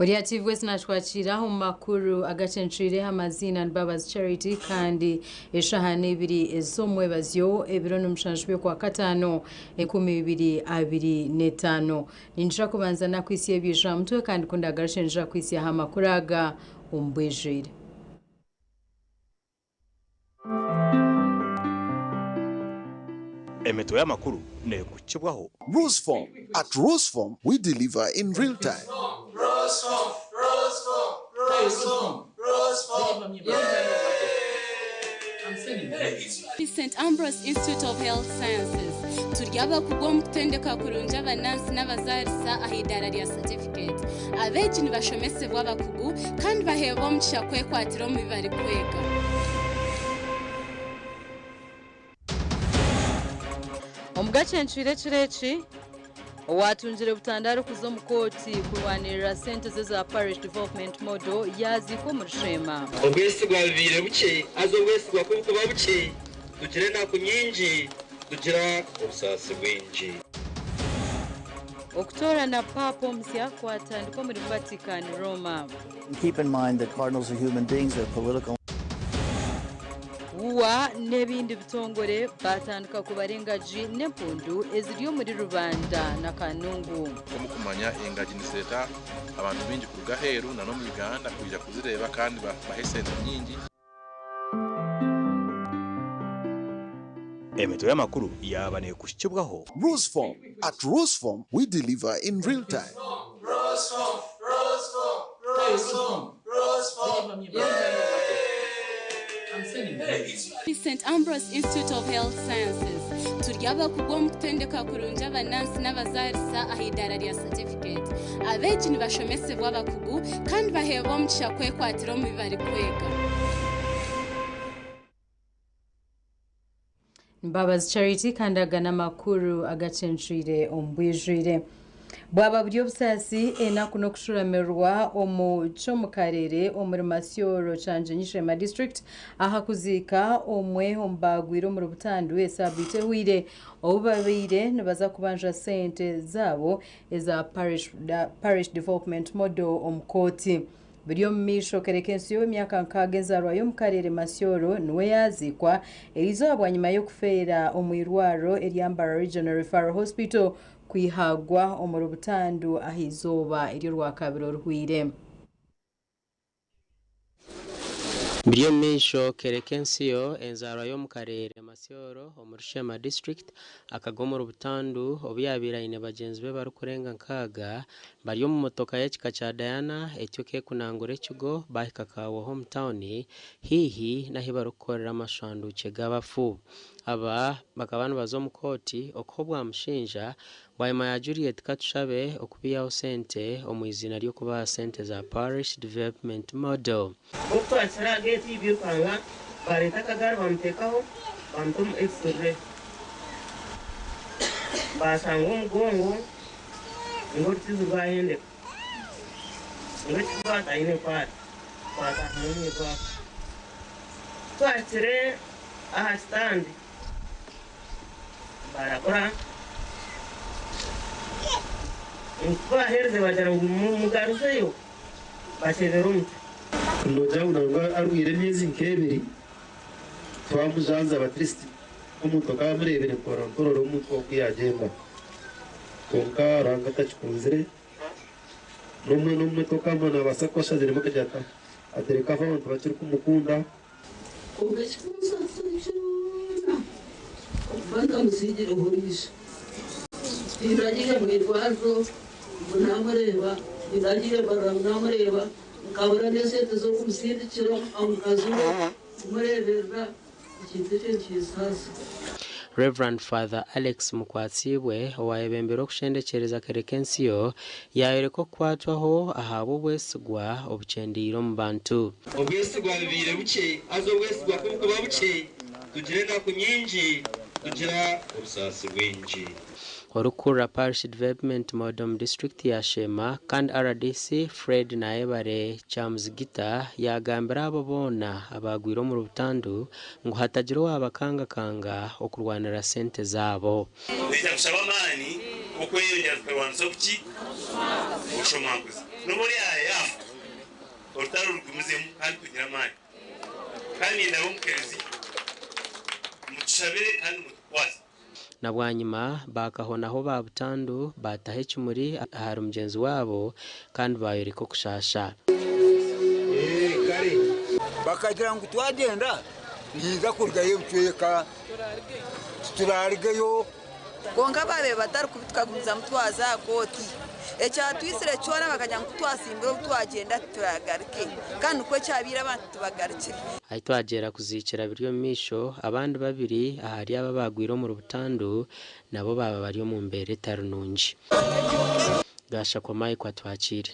Ori TV West natwakira omu makuru agacencwire. Amaziina ni Babazi Charity, kandi eshaaha n'ebiri ez'omwebazyo, ebiro n'omushanju by'okwakataano 2025. Ninjira kubanza nakwisya ebyija aha mutwe, kandi kundagarukye ninjira kwisyaho amakuru aga omu bwijwire. Emitwe y'amakuru neekukibwaho. Roseform. At Roseform, we deliver in real time. St Ambrose Institute of Health Sciences turi abakugu omu kutendeka kurungi abanansi n'abazaarisa aha idaara rya certificate. Abeegi nibashomesebwa abakugu kandi baheebwa omugisha kwekwatira omu bi barikwega. Omugacencwire ekiro eki, owatungire butandara kuza omu kooti kurwanirira sente ze za Parish Development Model yaziikwa omuri Sheema. Obwesigwa bubaire bukye, haza obwesigwa ku bukuba bukye, tugira enaku nyingi, tugira obusaasi bwingi. Okutoorana Paapa omusya kwatandika omuri Vatican, Roma. Keep in mind that cardinals are human beings, they're political. Wuwa n'ebindi bitongore batandika kubara engagi n'empundu eziri omuri Rubanda na Kanungu. Omukumanya, engagi nizireeta abantu baingi kuruga aheeru na n'omu Uganda kwija kuzireeba, kandi baha esente nyingi. Emitwe y'amakuru yaaba neekuhikibwaho. Roseform. At Roseform, we deliver in real time. St Ambrose Institute of Health Sciences turi abakugu omu kutendeka kurungi abanansi n'abazaarisa aha idaara rya certificate. Abeegi nibashomesebwa abakugu kandi baheebwa omugisha kwekwatira omu bi barikwega. Mbabazi Charity, kandi aga n'amakuru agacencwire omu bwijwire. Bwaba buri obusaasi, enaku n'okushuramirwa omu ky'omukarere omuri Masyoro, Kyanjinyi, Sheema District, aha kuziika omwe omu bagwire omuri butandu esaabiiti ehwire, obu babaire nibaza kubanja sente zaabo eza Parish Development Model omu kooti. Buri omu maisho kereka ensi y'emyaka 60 enzarwa y'omukarere Masyoro niwe yaziikwa erizooba bwanyima y'okufeera omu irwariro erya Mbarara Regional Referral Hospital kwihagwa omuri butandu aha izooba ery'orwakabiri oruhwire. Biri omu maisho kereka ensiyo enzarwa y'omukarere Masyoro omuri Sheema District akagwa omuri butandu obu yabaire aine bagyenzi be barikurenga 60 bari omu motoka y'ekika kya Diana etyo kekunangura ekigo bahika Kawaho omu tawuni haihi n'ahu barikukorera amashanduukye g'abafu. Aba bakaba nibaza omu kooti okuha obwamushinja bwanyima ya Juliet Katushabe okubihaho sente omu iziina ry'okubaha sente za Parish Development Model. Okutwakira geeti byirukanga, bareeta akagaari, bamuteekaho, bamuta omu x-ray, bashanga omugongo ng'orutizi rwahendeka, ngu ekifuba taine kwata, twataahamu omu irwariro. Twahikire aha kitandi, barakora ngu baaherize bagira ngu mugaruzeyo bakyebere omutwe. Nogira ngu nangwa arwire emyezi nk'ebiri, twamujanzaba, at least omuntu akaba amureebire mpora mpora omuntu oku yagyenda, kwonka Ruhanga atakikunzire. N'omwana omu motoka nabaasa kuba ashaziremu akagira ati aterekaho abantu bakiri kumukunda. Konka ekikunsaasira kyona okuba ntamusiigireho riisho. Tindagiire mu irwariro ngu naamureeba, tindagiire Mbarara ngu naamureeba, nkabura n'esente z'okumusindikira omukazi we kumureeberera, ekintu ekyo nikinsaasa. Rev. Father Alex Mukwatsibwe owayebembera okushendekyereza kereka ensiyo yayoreka okukwatwaho ahabw'obwesigwa obukyendeire omu bantu. Obwesigwa bubaire bukye, haza obwesigwa ku bukuba bukye, tugira enaku nyingi, tugira obusaasi bwingi. Orikukurira Parish Development Model omu disiturikiti ya Sheema kandi RDC, Fred Nayebare Kyamuzigita yagambira abo boona abagwire omuri butandu ngu hatagira owabakangakanga okurwanira sente zaabo. Naija kushaba amaani. Obw'okweyongyera tukarwanisa obuki? Obushomankuzi. N'obu ori aha yaafa, orutaro rugumizemu kandi tugire amaani. Kandi nindaba omu kereziya, mutushabire kandi mutukwase. Na bwanyima baakahonaho baabutandu, baataho ekimuri ahari mugyenzi waabo, kandi baayoreka okushaasha. Bakagira ngu twagyenda nihaija kurugayo ebicweka tituraarugeyo. Kwonka baabaire batarikubi tukagumizamu twaza aha kooti. Ekyatwitsire kyona bakagira ngu ku twasimbura obu twagyenda tituragaruke kandi nikwo kyabaire abantu tibagarukire. Ahi twagyera kuziikira biri omu maisho, abandi babiri ahari abo abaagwire omuri butandu nabo baaba bari omu mbeera etari nungi. Gashakwa Mike atwakiire.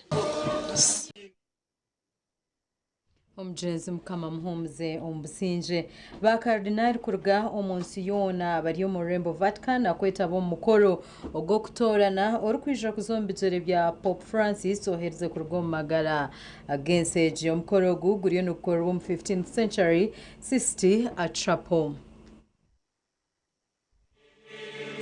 Omugyenzi Mukama amuhuumuze omu busingye. Ba Karidinaali kuruga omu nsi yoona bari omu rurembo Vatican kwetaba omu mukoro ogw'okutoorana orikwija kuza omu bigyere bya Pope Francis oherize kuruga omu magara g'ensi egi. Omukoro ogu guriyo nigukorerwa omu 15th century Sistine Chapel.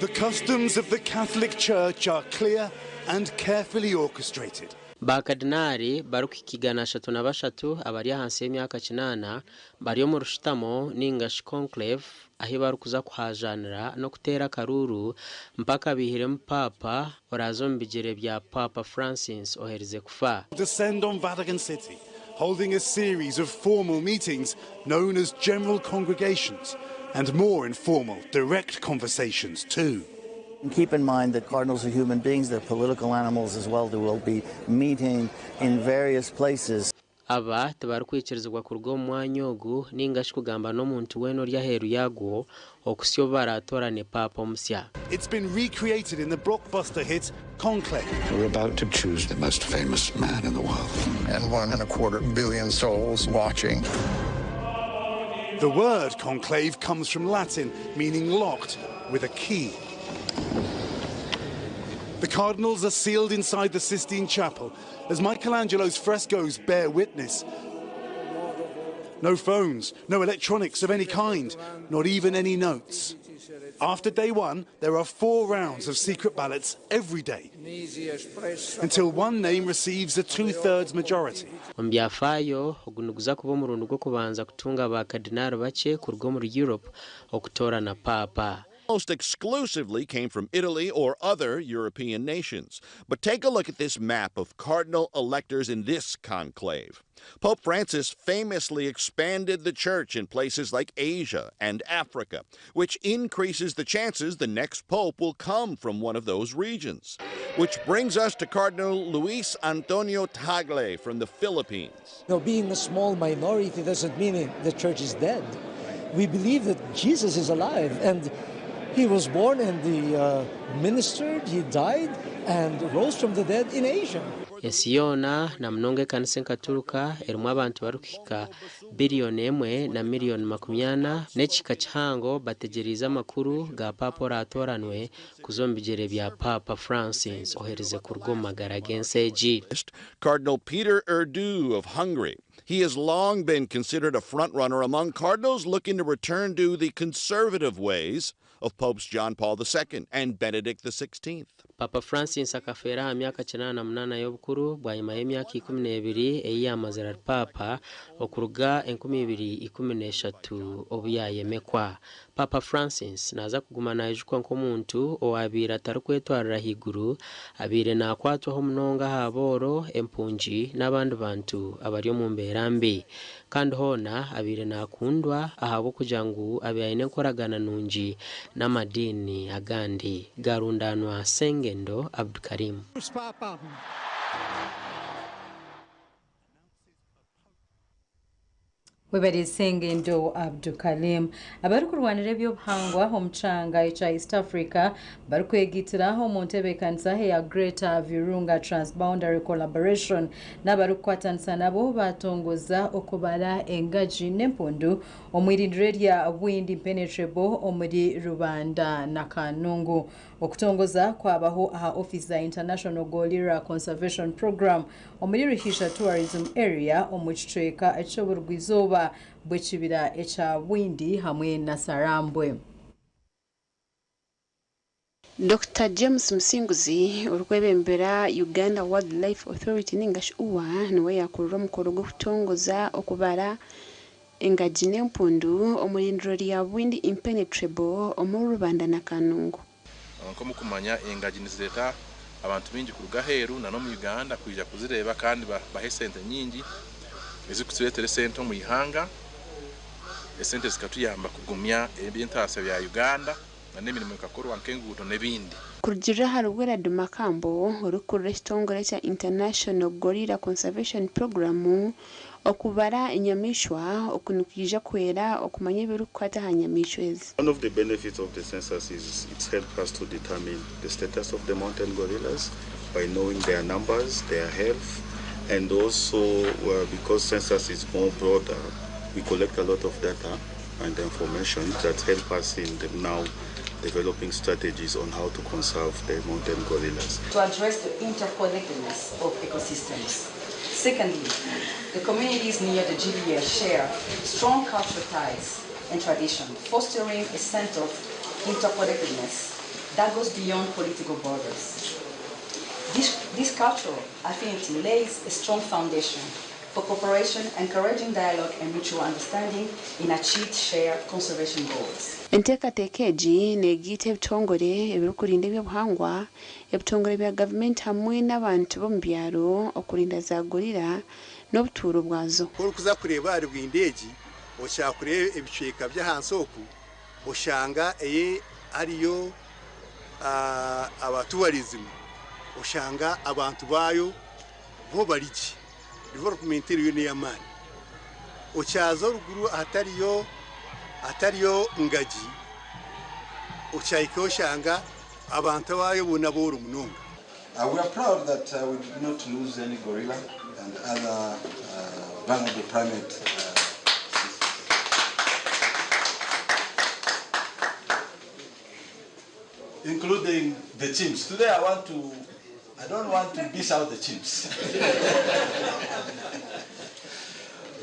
The customs of the Catholic Church are clear and carefully orchestrated. Baakadinaari barikuhika 303 abari ahansi y'emyaka kinaana bari omu rushutamo ninga shi conclave ahi barikuza kuhaajaanira n'okuteera akaruuru mpaka baihiremu Paapa oraaze omu bigyere bya Paapa Francis oherize kufa. Descend on Vatican City, holding a series of formal meetings known as general congregations and more informal, direct conversations too. And keep in mind that cardinals are human beings, they're political animals as well, they will be meeting in various places. Aba tibarikwikirizibwa kuruga omu mwanya ogu ninga shi kugamba n'omuntu weena ori aheeru yaagwo okuhitsya obu baraatoorane Paapa omusya. It's been recreated in the blockbuster hit Conclave. We're about to choose the most famous man in the world. And 1.25 billion souls watching. The word conclave comes from Latin, meaning locked with a key. The cardinals are sealed inside the Sistine Chapel as Michelangelo's frescoes bear witness. No phones, no electronics of any kind, not even any notes. After day one, there are 4 rounds of secret ballots every day until one name receives a two-thirds majority. Omu byafaayo, ogu niguza kuba omurundi gw'okubanza kutunga baakadinaari bakye kuruga omuri Europe okutoorana Paapa. Almost exclusively came from Italy or other European nations. But take a look at this map of cardinal electors in this conclave. Pope Francis famously expanded the church in places like Asia and Africa, which increases the chances the next pope will come from one of those regions. Which brings us to Cardinal Luis Antonio Tagle from the Philippines. Being a small minority doesn't mean the church is dead. We believe that Jesus is alive, and he was born and he ministered, he died, and rose from the dead in Asia. Ensi yoona na munonga ekanisa enkaturuka erimu abantu barikuhika biriyoni emwe na miriyoni makumi ana n'ekihika kihango bategyereize amakuru ga Paapa oraatooranwe kuza omu bigyere bya Paapa Francis oherize kuruga omu magara g'ensi egi. Cardinal Peter Erdu of Hungary. He has long been considered a frontrunner among cardinals looking to return to the conservative ways of Popes John Paul II and Benedict XVI. Papa Francis akafeera aha myaka 88 y'obukuru bwanyima y'emyaka 12 ei yaamazire ari Paapa okuruga 2013 obu yaayemekwa. Papa Francis naaza kuguma naijukwa nk'omuntu owaabaire atarikwetwarira ahaiguru, abaire naakwatwaho munonga aha booro, empungi n'abandi bantu abari omu mbeera mbi. Kandi hoona abaire naakundwa ahabw'okugira ngu abaire aine enkoragana nungi n'amadiini agandi. Garundanwa Sengendo Abdukarim. Webare Sengendo Abdukalim. Abarikurwanira eby'obuhangwa omu kyanga ekya East Africa barikwegaitira omu ntebeekanisa eya Greater Virunga Transboundary Collaboration n'abarikukwatanisa nabo batongoza okubara engagi n'empundu omu irindiro erya Bwindi Impenetrable omuri Rubanda na Kanungu. Okutongoza kwabaho aha ofiisi za International Gorilla Conservation Program omuri Ruhija Tourism Area omu kicweka eky'oburugwa-izooba bw'ekibira ekya Bwindi hamwe na Sarambwe. Dokita James Musinguzi orikwebembera Uganda Wildlife Authority ningashi UWA niwe yakurira omukoro gw'okutongoza okubara engagi n'empundu omu irindiro rya Bwindi Impenetrable omuri Rubanda na Kanungu. Nk'omukumanya engagi nizireeta abantu baingi kuruga aheeru na n'omu Uganda kwija kuzireeba kandi baha esente nyingi ezikutureetera esente omu ihanga. Esente zikatuyamba kugumya eby'entaasya bya Uganda na n'emirimo ekakorwa nk'enguuto n'ebindi. Kurugiirira ahari Willard Makambo, orikukurira ekitongore ekya International Gorilla Conservation Programme, okubara enyamaishwa oku nikwija kuhwera okumanya ebirikukwata aha nyamaishwa ezi. One of the benefits of the census is it's helped us to determine the status of the mountain gorillas by knowing their numbers, their health, and also because census is more broader, we collect a lot of data and information that help us in the now developing strategies on how to conserve the mountain gorillas. To address the interconnectedness of ecosystems. Secondly, the communities near the GBA share strong cultural ties and tradition, fostering a sense of interconnectedness that goes beyond political borders. This cultural affinity lays a strong foundation for cooperation, encouraging dialogue and mutual understanding in achieved shared conservation goals. Enteekateeka egi neegaita ebitongore ebirikurinda eby'obuhangwa, ebitongore bya gavumenti hamwe n'abantu b'omu byaro okurinda za gorira n'obutuuro bwazo. Ku orikuza kureeba ahari Bwindi egi, oshanga kureeba ebicweka by'ahansi oku, oshanga ei hariyo aba tourism, oshanga abantu baayo bo bari gye. Development eriyo n'ey'amaani. Okyaza oruguru ahatariyo ngagi, okyahikayo oshanga abantu abaayo boona booro munonga. We are proud that we did not lose any gorilla and other vulnerable primate species. Including the chimps. Today I don't want to dish out the chimps.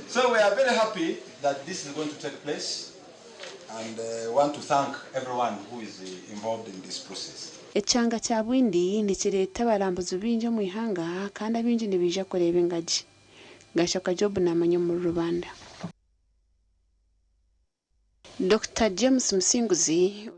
So we are very happy that this is going to take place, and want to thank everyone who is involved in this process. Ekyanga kya Bwindi nikireeta abarambuzi baingi omu ihanga kandi abaingi nibaija kureeba engagi. Gashaka Job naamanya omuri Rubanda. Dr James Musinguzi.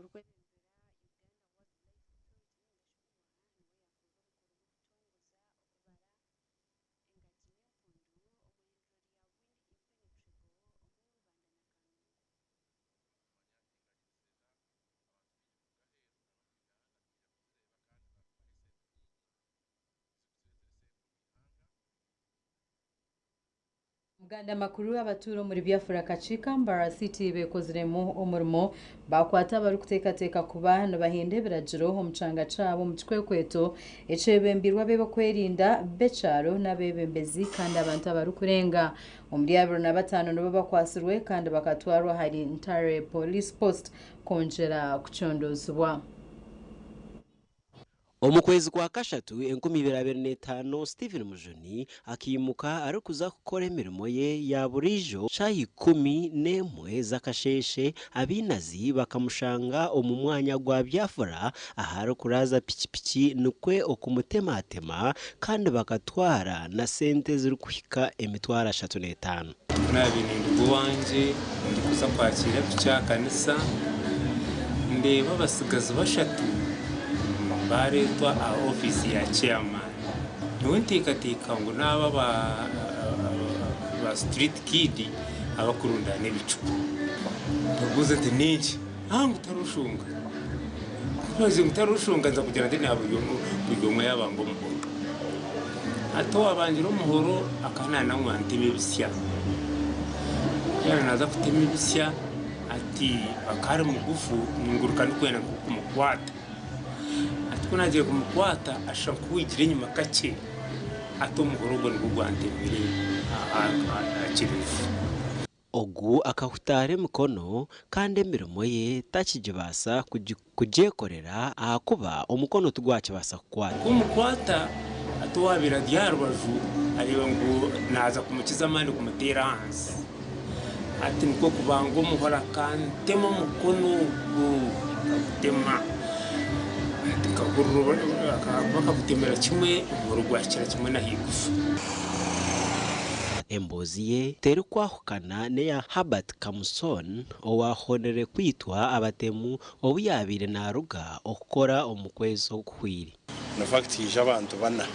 Muganda makuru abatuura omuri Biafra Kakiika Mbarara City beekoziremu omurimo bakwata abarikuteekateeka kuba nibahenda ebiragiro omu kyanga kyabo omu kikwekweto ekyebembirwe ab'ebyokwerinda b'ekyaro n'abeebembezi kandi abantu abarikurenga omuri 25 nibo bakwasirwe kandi bakatwarwa ahari Ntare Police Post kwongyera kucondozibwa. Omu kwezi kwa kashatu 2025 Stephen Mujuni akiimuka arikuza kukora emirimo ye ya buriijo shaaha 11 z'akasheeshe abainazi bakamushanga omu mwanya gwa Biafra aharikuraza pikipiki nikwe okumutematema kandi bakatwara na sente zirikuhika 350. Nabiire ndi owangye ndikuza kwakira piki aha kanisa ndeeba abasigazi bashatu bareetwa aha ofiisi ya chairman. Nyowe nteekateeka ngu n'aba ba street kid abakurundaana ebicupa. Mbabuuza nti n'enki? Ngu tarushunga. Ngu tarushunga nza kugira nti buri omwe yabanga omuhoro. Ati owabangira omuhoro akaba nangwa ntema ebisya. Yaaba naaza kutema ebisya ati akaba ari mugufu ninguruka ndikwenda kumukwata. Ati ku naagiire kumukwata ashusha nk'owigira enyima kakye ati omuhoro ogwo nigwo gwantemire aha kireju. Ogu akahutaara emikono kandi emirimo ye takigibaasa kugyekorera ahakuba omukono tigwakibaasa kukwata. Kumukwata ati owabiire ari aha rubaju areeba ngu naaza kumukiza amaani kumuteera ahansi. Ati nikwo kubanga omuhoro akantema omukono ogwo akagutema. Akahurira bakagutemera kimwe omuhoro gwahikira kimwe n'ahaigufa. Emboozi ye terikwahukana n'eya Herbert Kamuson owahonire kwitwa abatemu obu yabaire naruga okukora omu kwezi okuhwire. In fact haija abantu bana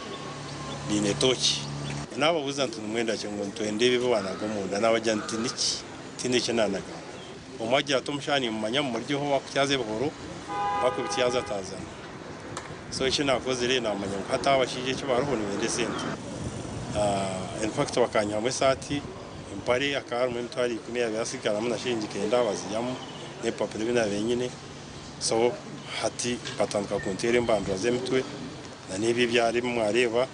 baine tooki. Naababuuza nti nimwenda ki? Ngu nitwenda ebi ebi waanaga omunda. Naabagira nti niki? Tihaine eki naanagamu. Omwe agira ati omushaija nimumanya mumuryeho owakutyaza ebihoro, owakubityazatyazana. So eki naakozire naamanya ngu hati abashaija eki bariho nibenda esente. In fact bakanyihamu esaati, empare hakaba harimu emitwaro ikumi eyaabaire yatsigaramu na shiringi kenda baziihamu n'ebipapura ebi naabaire nyine. So hati batandika kunteera embandura z'emitwe na n'ebi ebyara ebi mwareeba.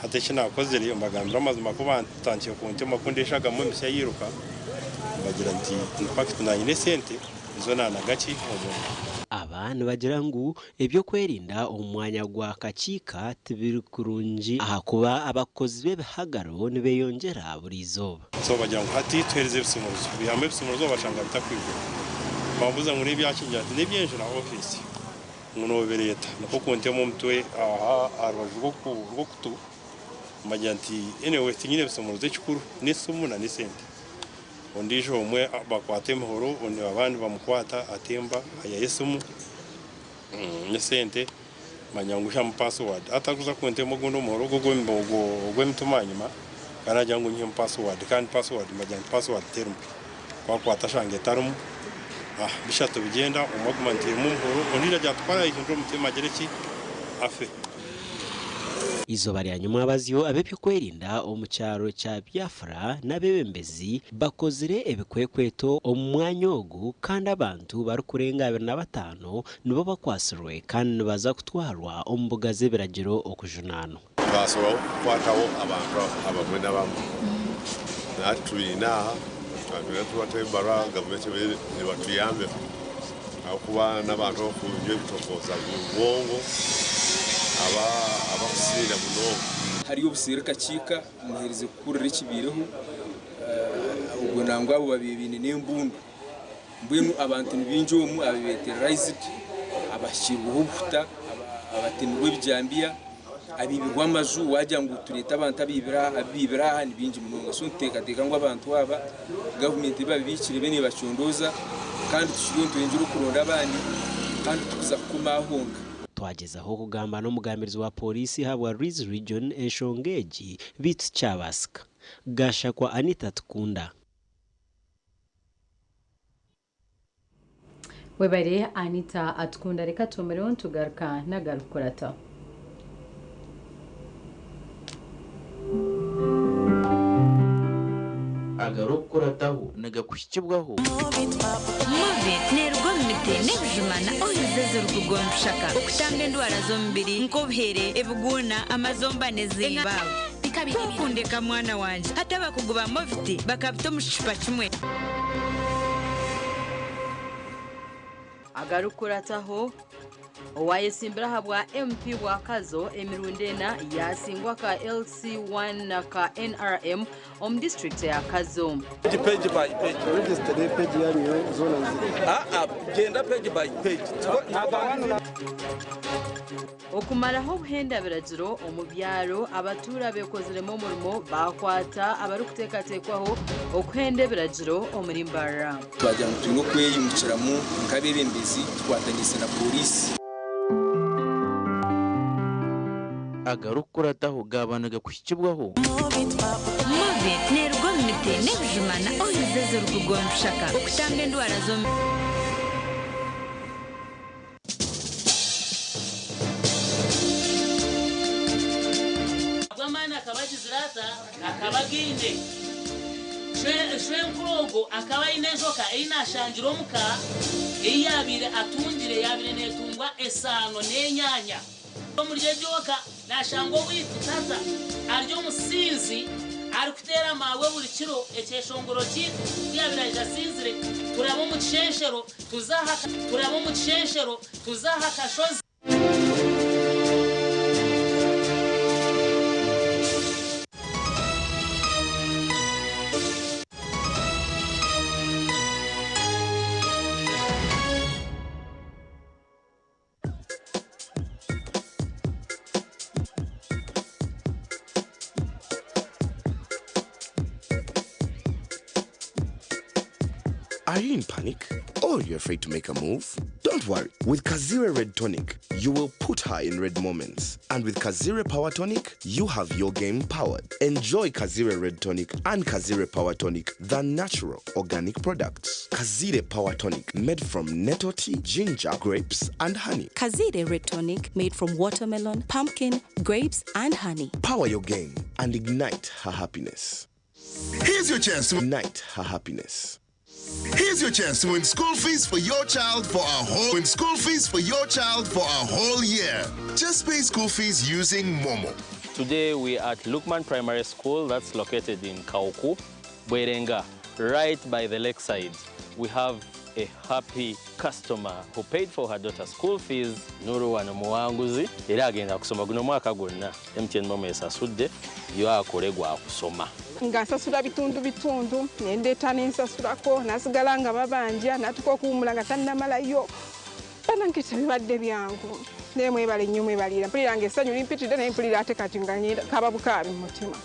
Hati eki naakozire mbagambira amazima ku baatandikire kuntema ku ndeeshagamu emisya yairuka, mbagira nti in fact naanye n'esente nizo naanaga ki omunda. Aba nibagira ngu eby'okwerinda omu mwanya gwa Kakiika tibiri kurungi ahakuba abakozi b'ebihagaro nibeyongyera buri izooba. So bagira ngu hati tuhereze ebisumuruzo. Bihamu ebisumuruzo bashanga bitakwigurwa. Bambuuza ngu n'ebyaki ngira nti n'eby'enju na ofiisi. Ngu noobireeta. Nikwo kuntema omutwe aha aha rubaju rw'okutu mbagira nti anyway tinyine bisumuruzo ekikuru n'esimu na n'esente. Ondiijo omwe bakwata emihoro abandi bamukwata atemba aihayo esimu n'esente manya ngu nyihamu password. Hati arikuza kuntema ogundi omuhoro ogwo ogw'emitima ahanyima kandi naagira ngu nyihemu password kandi password mbagira nti password terimu. Ku akwata ashanga etarimu, bishatu bigyenda omwe aguma nteiremu omuhoro ondiijo agira ati ku araahindure omutima agire ki afe. Eizooba rya nyomwabazyo ab'ebyokwerinda omu kyaro kya Biafra n'abeebembezi bakozire ebikwekweto omu mwanya ogu kandi abantu barikurenga 25 nibo bakwatsirwe kandi nibaza kutwarwa omu mbuga z'ebiragiro okujunaanwa. Twasobora kukwataho abantu abamwe n'abamwe. Nahati tubaine aha, twatwire nitubateho ebaruha gavumenti ebaire nebatuyambeho ahabw'okuba n'abantu abakunywa ebitokooza bwongo abakusinda munonga. Hariyo obuseeri kakiika muherize kuhurira ekibaireho, obwo nangwa abo babaire baine n'embundu. Mbwenu abantu ni baingi omu ababaire terrorized, abahikirweho obuhuta, abatemirwe ebijambiya, abaibirwe amaju, waagira ngu tureete abantu abaibire aha ni baingi munonga. So nituteekateeka ngu abantu aba gavumenti ebabiikire ebe neebacondooza kandi tukiriyo nitweyongyera okuronda abandi kandi tikuza kukoma aha honka. Twagyezaho kugamba n'omugambirizi wa Pooriisi ahabwa Rwizi Region enshonga egi beitu tikyabaasika. Gashakwa Anita Tukunda. Webare Anita Atukunda reka tuhumireho nitugaruka n'agarikukurataho. Agarikukurataho nigakuhikibwaho. Movit neeruga omu miti n'ebijuma na oils ezirikuruga omu bishaka okutamba endwara z'omubiri nk'obuhere, ebiguuna, amazomba n'ezindi. Kwokundeka mwana wangye hati abakugu ba Movit bakabita omu kicupa kimwe. Agarikukurataho, Owayesimbire ahabwa MP bwa Kazo emirundi ena yasingwa ka LC1 na ka NRM omu disiturikiti ya Kazo. Page by page. Register ne page yanyu zona nzira. Ah ah, genda page by page. Okumaraho obuhenda biragiro omu byaro, abatuura bekoziremu omurimo baakwata abarikuteekateekwaho okuhenda ebiragiro omuri Mbarara. Twagira ngu twine okweyimukiramu nk'abeebembezi tukwataniise na pooriisi. Agarikukurataho gaaba nigakuhikibwaho. Movit neeruga omu miti n'ebijuma na oils ezirikuruga omu bishaka okutamba endwara z'omu. Ahabw'amaani akaba agizire ata? Akaba againe. Shwenkuru ogwo akaba aine enjoka ei naashangire omuka ei yaabaire atungire yaabaire neetungwa esaano n'enyaanya. Omuri egyo ka naashanga owaitu tata ari omusinzi arikuteera maawe buri kiro ekyeshongoro kyaitu ku yaabaire aija asinzire turaba omu kishenshero tuza aha turaba omu kishenshero tuza aha kashozi. Are you in panic? Or you're afraid to make a move? Don't worry. With Kazire Red Tonic, you will put her in red moments. And with Kazire Power Tonic, you have your game powered. Enjoy Kazire Red Tonic and Kazire Power Tonic, the natural organic products. Kazire Power Tonic, made from nettle tea, ginger, grapes, and honey. Kazire Red Tonic made from watermelon, pumpkin, grapes, and honey. Power your game and ignite her happiness. Here's your chance to ignite her happiness. Here's your chance to win school fees for your child for a whole win school fees for your child for a whole year. Just pay school fees using Momo. Today we are at Lukman Primary School that's located in Kauku, Bwerenga, right by the lakeside. We have a happy customer who paid for her daughter's school fees. Nuru wano muwanguzi era agenda kusoma guno mwaka gwonna. MTN Momo esasudde yo akole gwa kusoma. Nga nsasula bitundu bitundu nendeeta nensasulako nasigala nga babanja natuka okuwumula nga tannamalayo banange tebibadde byangu naye mwebale nnyo mwebalira mpulira nga essanyu limpitidde naye mpulira ate kati nga kaba bukaabi mu mutima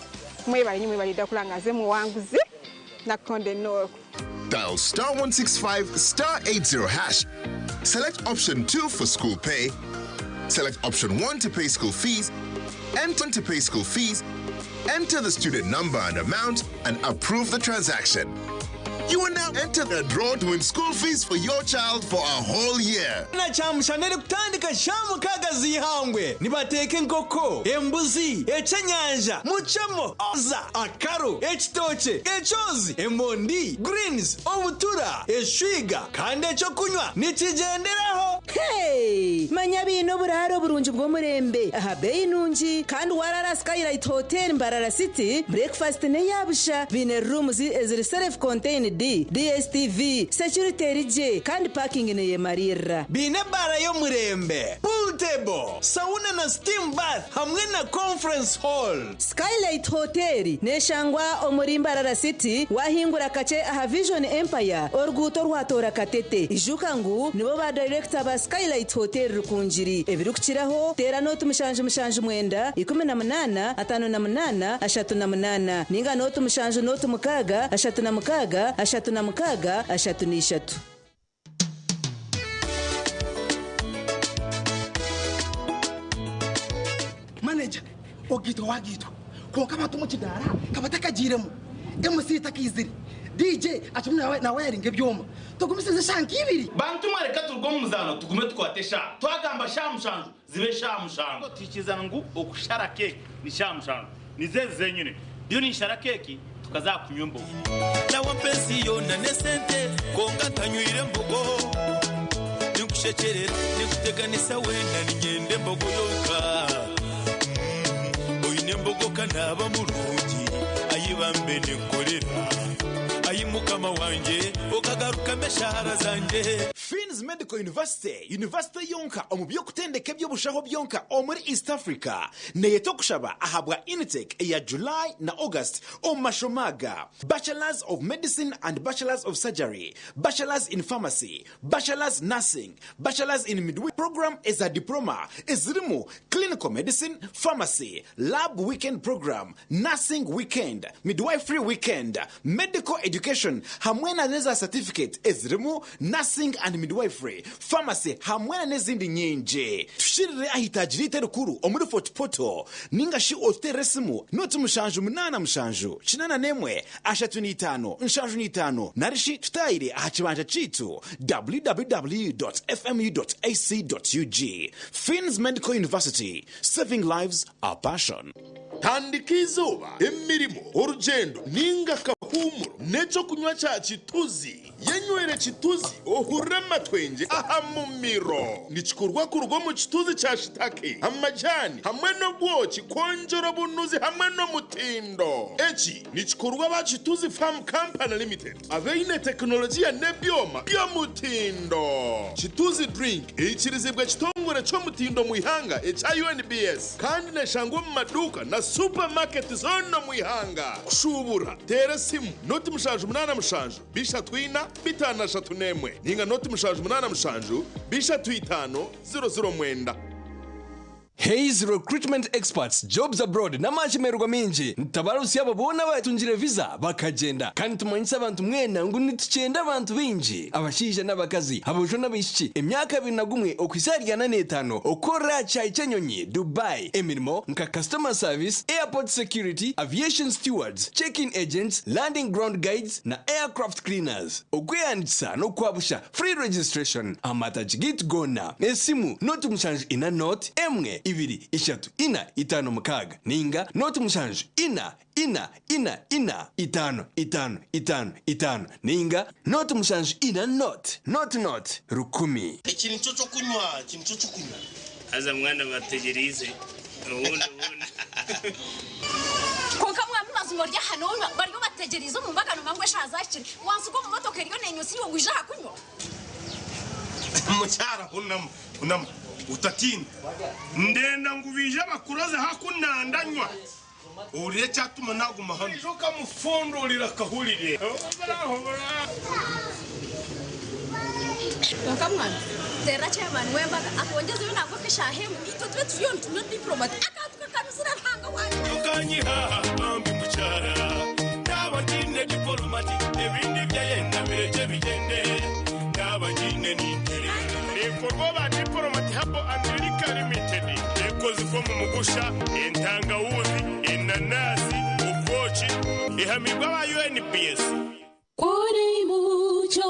mwebale nnyo mwebalidde kula nga nze muwanguzi nakonde North. Dial star 165 star 80 hash. Select option 2 for school pay. Select option 1 to pay school fees. Enter to pay school fees. Enter the student number and amount and approve the transaction. You will now enter the draw to win school fees for your child for a whole year. Na kyamushana kutandika sha 6 z'ihangwe nibateeka enkoko embuzi ekyenyanja mucemo oza akaro ekitookye ekyozi emondi greens obutura eshwiga kandi ekyokunywa nikigenderaho. Hey! Manya bino oburaro oburungi bw'omurembe aha beyi nungi kandi warara Skylight Hotel Mbarara City breakfast neyabusha bine rooms eziri self contained DSTV security erije kandi parking neyemarira. Biine ebara y'omurembe pool table sauna na steam bath hamwe na conference hall. Skylight Hotel neshangwa omuri Mbarara City wahingura kache aha Vision Empire oruguuto rwatora Katete ijuka ngu nibo ba director ba Skylight Hotel Rukungiri ebirikukiraho tera noti 779 18 58 38 ninga noti 7 noti 6 36 36 33. Manager ogitwa wagitwa konka abantu mu kidara kabatakagiremo MC takizire DJ atumwe na wiring ebyoma tugumisize shanka ibiri. Bantu mwareka turwo muzano tugume tukwate sha twagamba sha mushanju zibe sha mushanju tukizana ngu okushara keke ni sha mushanju nizeze zenyine dio ni shara keki tukazakunywa embogo. Nawa pensiyo na nesente konka ntanywire embogo nikushekerera nikuteganisa wena ningende embogo yoka oyine embogo kanaba murungi ayibambe nenkorera ayimukama wanje okagaruka meshahara zanje. Fins Medical University, University yonka omu by'okutendeka eby'obushaho byonka omuri East Africa neyeta okushaba ahabwa intake eya July na August omu mashomaga Bachelors of Medicine and Bachelors of Surgery, Bachelors in Pharmacy, Bachelors Nursing, Bachelors in Midwifery program is a diploma ezirimu Clinical Medicine, Pharmacy, Lab Weekend Program, Nursing Weekend, Midwifery Weekend, Medical Education hamwe na neza certificate ezirimu Nursing and Midwifery, Pharmacy hamwe na n'ezindi nyingi. Tushirire ahitajirite rukuru omuri Fort Portal ninga shi otutere esimu noti 7 8 7 81 35 75 narishi tutayire aha kibanja kitu www.fmu.ac.ug. Fins Medical University, saving lives our passion. Tandika izuba emirimo orugendo ninga kahumuro n'ekyo kunywa kya kituzi yenywere kituzi ohurre amatwenge aha mumiro nikikorwa kuruga mu kituzi kya shitake amajani hamwe n'obwoki kwonjera obunuzi hamwe n'omutindo. Eki nikikorwa ba Kituzi Farm Company Limited abeine tekinolojiya n'ebyoma by'omutindo. Kituzi drink eikirizibwa ekitongore ky'omutindo mu ihanga ekya UNBS kandi neshangwa omu maduuka na supermarket zonna mu ihanga. Kushubura tera simu noti 7 8 7 34 5 31 ninga noti 7 8 7 3 5 0 0 9. Hays Recruitment Experts, Jobs Abroad n'amashemererwa maingi nitutabarutsya abo boona abatungire visa bakagyenda. Kandi nitumanyisa abantu mwena ngu nitukyenda abantu baingi, abashaija n'abakazi, aboojo n'abaishiki, emyaka 21 okuhitsya ahari 45 okukorera aha kishaayi ky'enyonyi, Dubai, emirimo nka Customer Service, Airport Security, Aviation Stewards, Check-in Agents, Landing Ground Guides na Aircraft Cleaners. Okwehandiikisa n'okwabusha, Free registration, aha matagi gaitu goona, esimu, 0 7 0 1 2 3 4 5 6 ninga 0 7 4 4 4 4 5 5 5 5 ninga 0 7 4 0 0 0 1000. Eki nikyo kyokunywa, eki nikyo kyokunywa. Haza mwana bategyereize obundi obundi. Konka mwami mazima ori aha nonywa bariyo bategyereize omu mbaga nomanya ngu eshaaha zahikire wansiga omu motoka eriyo nenywa iwe wija aha kunywa. Mukyara hunama, hunama, otatiina. Ndenda ngu baije bakuroze hakunandanywa. Ohurire ekyatuma naguma hanu. Ija okamufundurira akahurire. Konka mwana terera chairman w'embaga atwongyezeyo nangwa nk'eshaaha emwe itwe tube turiyo nitunywa diplomat akantu kakanuzire Ruhanga wangye. Tukanyiha bambi mukyara. Naba ndine diplomati ebindi byayenda bireke bigyende. Naba nyine nintere. Ekorwa ba Diplomat Herbal and Liquor Limited. Ekozibwa mu mugusha, entangawuzi, enanasi, obwoki, ehamibwa aba UNPS. Kuri mucyo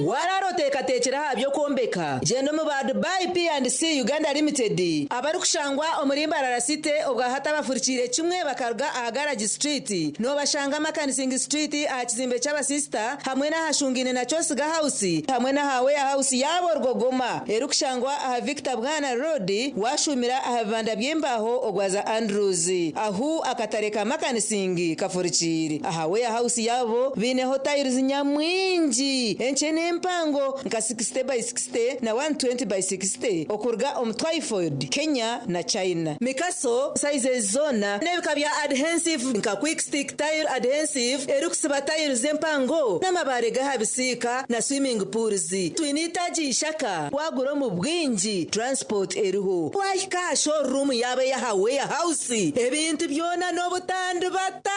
warara oteekateekire aha by'okwombeka, gyenda omu ba Dubai P&C Uganda Limited abarikushangwa omuri Mbarara City, obwahati abafurikiire kimwe bakaruga aha Garage Street. Noobashanga Makanising Street aha kizimbe ky'abasisita hamwe n'ahashungaine na Kyosiga House hamwe n'aha warehouse yaabo Rwogoma erikushangwa aha Victor Bwana Road, washumira aha bibanda by'embaho ogwaza Andrews ahu akatare ka Makanising kafurikiire. Aha warehouse yaabo biineho tiles nyamwingi enkye n'empango nka 60 by 60 na 120 by 60 okuruga omu Twyford, Kenya na China. Mikaso sizes zoona n'ebika bya adhesive nka quick stick tile adhesive erikusiba tiles empango n'amabaare g'aha bisiika na swimming pools. Twine itaagi ishaka, wagura omu bwingi transport eriho. Wahika aha showroom yaabo ey'aha warehouse ebintu byona n'obutandibata.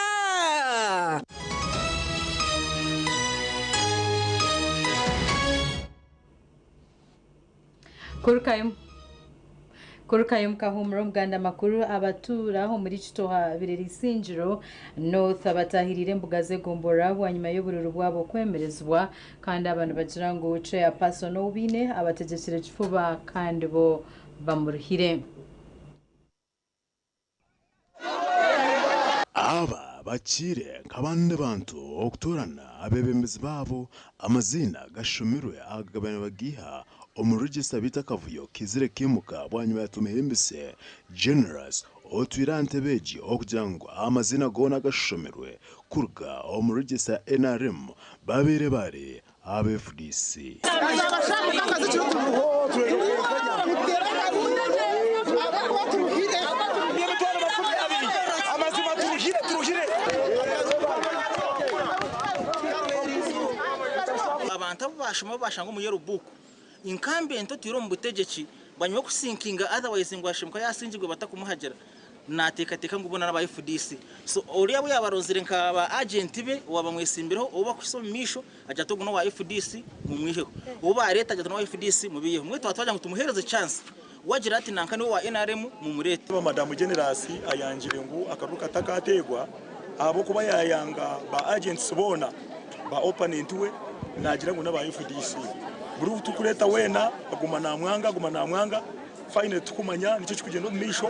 Kurukayo mukahumura omuganda makuru, abatuura omuri Kitoha Birere Isingiro North abatahirire embuga z'egombora bwanyuma y'obururu bwabo kwemerezibwa, kandi abantu bagira ngu chairperson Owubiine abategekire kifuba kandi bo bamuruhire. Aba bakiire nk'abandi bantu okutoorana abeebembezi baabo, amaziina gashomirwe agabana bagiiha omu register, bita akavuyo kizire kimuka bwanyuma ya Tumuhimbise Generous otwire aha ntebe egi okugira ngu amaziina goona gashomirwe kuruga omu register ya NRM babeire bari aba FDC. Amazima turuhire, turuhire. Abantu abo bashoma bashanga omu yellow book incumbent otwire omu butegeki bwanyuma yokusinkinga, otherwise ngu ashemuka yasingirwe batakumuhagira, nateekateeka ngu bona n'aba FDC. So oriya abo yabarozire nka ba agent be owabamwesimbireho, obu bakuhisa omu maisho agira ati ogu n'owa FDC, mumwiheho, obu bareeta agira ati n'owa FDC, mubiiheho. Mwe twatwagira ngu tumuheereze chance, wagira ati nanka niwe wa NRM, mumurete. Madamu Generasi ayangire ngu akaruru katakateegwa ahabw'okuba yayanga ba agents boona ba opponent we, nagira ngu n'aba FDC. Buri tukureeta weena aguma namwanga, aguma namwanga. Finally tukumanya nikyo kikugenda omu maisho,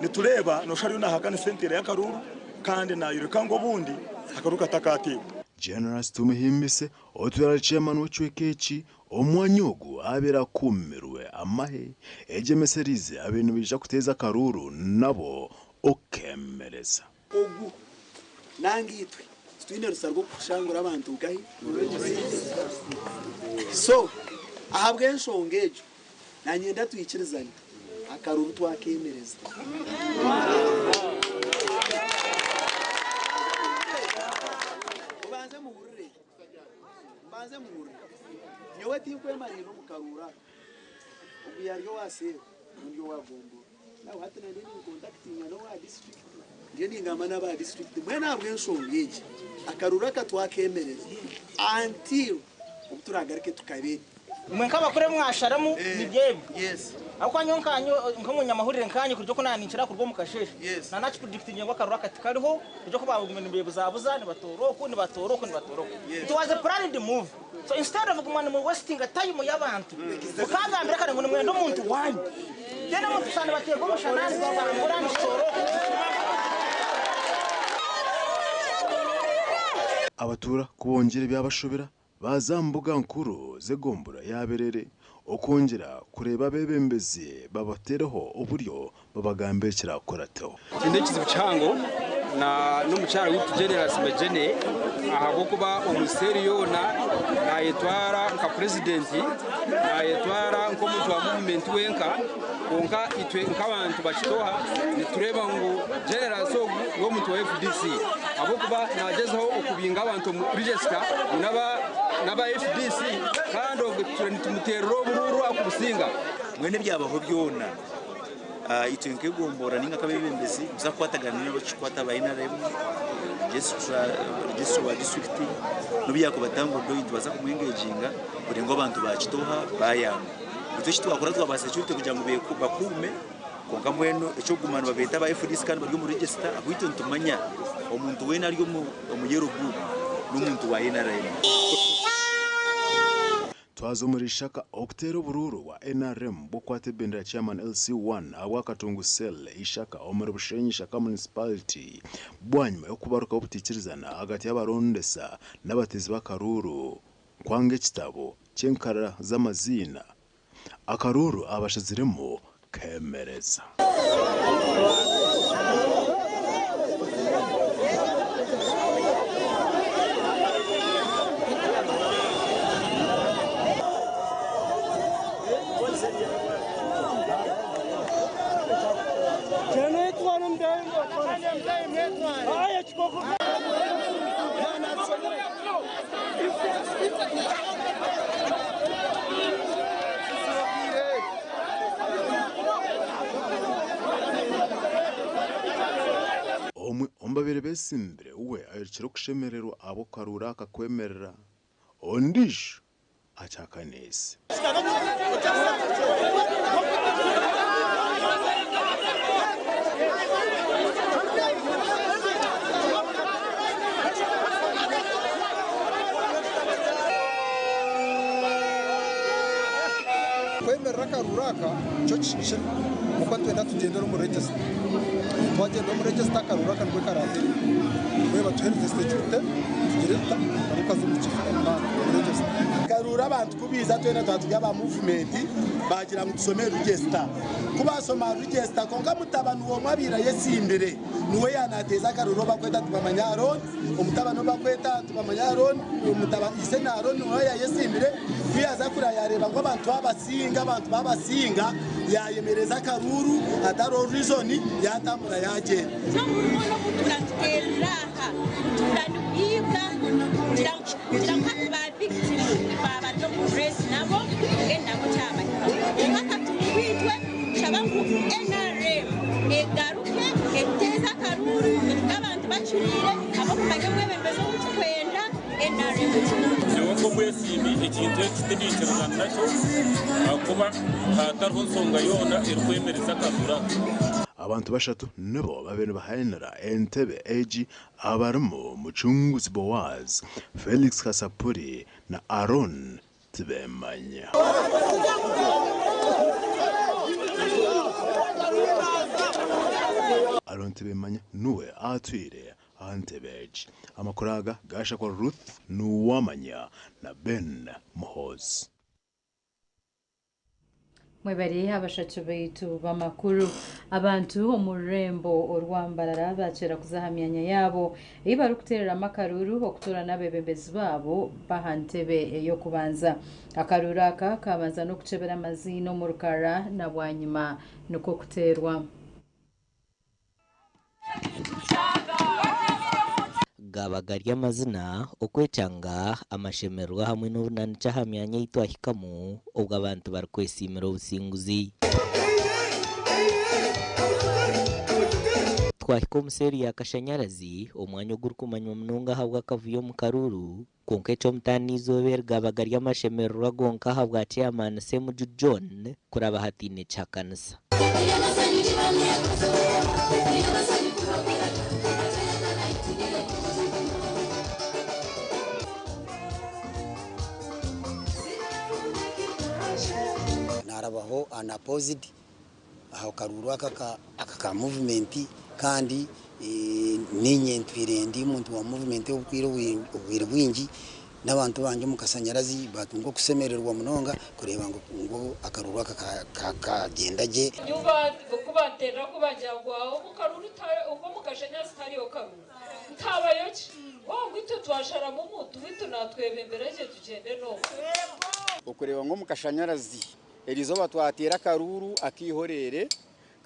nitureeba nosha ariyo nahakanisa enteera y'akaruru kandi nayoreka ngu obundi akaruru katakateegwa. Generous Tumuhimbise otwire chairman w'ekicweka eki omwanya ogu abeera akuumirwe amahe egyemeserize abeire nibaija kuteeza akaruru nabo okemereza. Ogu nange itwe titwine rusa rw'okushangura abantu nkahi, so ahabw'enshonga egyo nanyenda twikirizane akaruru twakemereza. Mubanze muhurire, mubanze muhurire. Nyowe tinkwemarira omu karuru aka. Ogu yari owa seero, ondi owa gombora. Now hati nanye ninkontakitinga n'owa district, ndiyo ningamba n'aba district mbwenu ahabw'enshonga egi akaruru aka twakemereza until obu turagaruke tukabe. Imwe nk'abakuru ebi mwasharamu nibyo ebi. Ahabw'okuba nyowe nkaanye nk'omunyamahurire nkaanye kuruga oku naaninkira kuruga omu kasheeshe naanakipredictinga ngu akaruru aka tikariho kuruga oku baagumire nibeebuzabuza nibatoora oku nibatoora oku nibatoora oku. It was a planned move. So instead of kuguma nimu wastinga time y'abantu mukagambira kare ngu nimwenda omuntu waanyu then omuntu kushanga nibateerwa omushana nibitambura nibitoora oku. Abatuura ku bongyire byabashobera, baaza aha mbuga nkuru z'egombora ya Berere okwongyera kureeba abeebembezi babateereho oburyo babagambire ekiraakurateho. Twine ekizibu kihango na n'omukyara waitu Generous Megyene ahabw'okuba omu nsi eri yoona naayetwara nka purezidenti, naayetwara nk'omuntu wa muvumenti wenka kwonka itwe nk'abantu ba Kitoha nitureeba ngu Generous ogu n'omuntu wa FDC ahabw'okuba naagyezaho okubinga abantu omu register ngu n'aba FDC kandi obwo itwe nitumuteerera oburuuru akubusinga. Mbwenu ebyabaho byona, itwe nk'egombora ninga nk'abebembezi nituza kukwatagana n'abakikwata aba NRM, registrar wa disiturikiti n'obu yakuba Tangodoyi nitubaasa kumwengeginga kureeba ngu abantu ba Kitoha bayamba. Itwe eki twakora twabaha security kugira ngu bakuume kwonka mbwenu eky'okuguma nibabeeta aba FDC kandi bari omu register ahabw'itwe nitumanya omuntu weena ari omu yellow book n'omuntu wa NRM. Twaza omuri Ishaka okuteera oburuuru bwa NRM bw'okukwata ebendera ya Chairman LC1 ahabwa Katungu Cell Ishaka omuri Bushenyi Ishaka Municipality bwanyima y'okubarukaho obutaikirizana ahagati y'abarondesa n'abateezi b'akaruuru kwanga ekitabo ky'enkara z'amaziina akaruuru abashaziremu kemereza. Omwe omu babaire beesimbire we ayorekire okushemererwa ahabw'okukaruura aka kwemerera, ondiijo akyakaniise. Kwemerera akaruuru aka nikyo kihikire ahabw'okuba nitwenda tugyendere omu register. Twagyenda omu register akaruuru aka nikwo karaatere. Mbwenu batuheereze securite tugire tuta karuuru kaze omu kifo omu register. Akaruuru abantu ku baiza twena twaba turi aba muvumenti baagira ngu tushome register. Ku baashoma register kwonka mutabani w'omwe abaire ayesimbire niwe yaanateeza akaruuru ou barikweta Tibamanya Arooni, omutabani ou barikweta Tibamanya Arooni, ise ni Arooni niwe yaayesimbire. Ku yaaza kureba yaareeba ngu abantu baabasinga, abantu baabasinga, yaayemereza akaruuru hatariho reason yaatambura yaagyenda. N'obu obutuura nituteerera aha, butuura nibwibwa kugira ngu kugira ngu hati ba victim baaba bari omu race nabo mbwenu nabo kyabahikaho. Kwonka akatuuru itwe kushaba ngu NRM egaruke eteeze akaruuru etuge abantu bacuriire ahabw'okumanya omwebembezi ou turikwenda NRM Nyowe nk'omwesiimi ekintu eki tindaikirizana nakyo ahakuba hatariho nshonga yoona erikwemereza akaruuru aka. Abantu bashatu nibo babaire nibahayanira entebe egi abarimu Mucunguzi Boaz, Felix Kasapuri na Aaron Tibemanya. Aaron Tibemanya niwe atwire aha ntebe egi. Amakuru aga gashakwa Ruth Nuwamanya na Ben Muhoozi. Mwebare abashatu baitu b'amakuru. Abantu omu rurembo orwa Mbarara bakyera kuza aha myanya yaabo ei barikuteereramu akaruuru okutoorana abeebembezi baabo b'aha ntebe ey'okubanza. Akaruuru aka kabanza n'okukyebera amaziina omu rukara na bwanyima nikwo kuteerwa. Gaaba gari amazina, okwecanga, amashemererwa hamwe n'obunanukye aha myanya ei twahikamu obwo abantu barikwesiimira obusinguzi. Twahika omu seeri ya Kashanyarazi, omwanya ogurikumanywa munonga ahabw'akavuyo omu karuuru, kwonka eky'omutaano eizooba eri gaba gari amashemererwa gonka ahabwa Chairman Ssemuju John kuraba hataine kihakanisa. Narabaho unopposed aha karuuru aka aka movement kandi ninye ntwire ndi omuntu wa movement obwire bwingi n'abantu bangye omu Kashanyarazi batunga okusemererwa munonga kureeba ngu akaruuru aka kagyenda gye. Kubanterera kubagira ngu aho omu karuuru omu Kashanyarazi tihariyo karuuru ntabayo ki ngu itwe twasharamu omuntu waitu natwebembera gye tugyende n'omwe. Okureeba ngu omu Kashanyarazi erizooba twateera akaruuru akihorere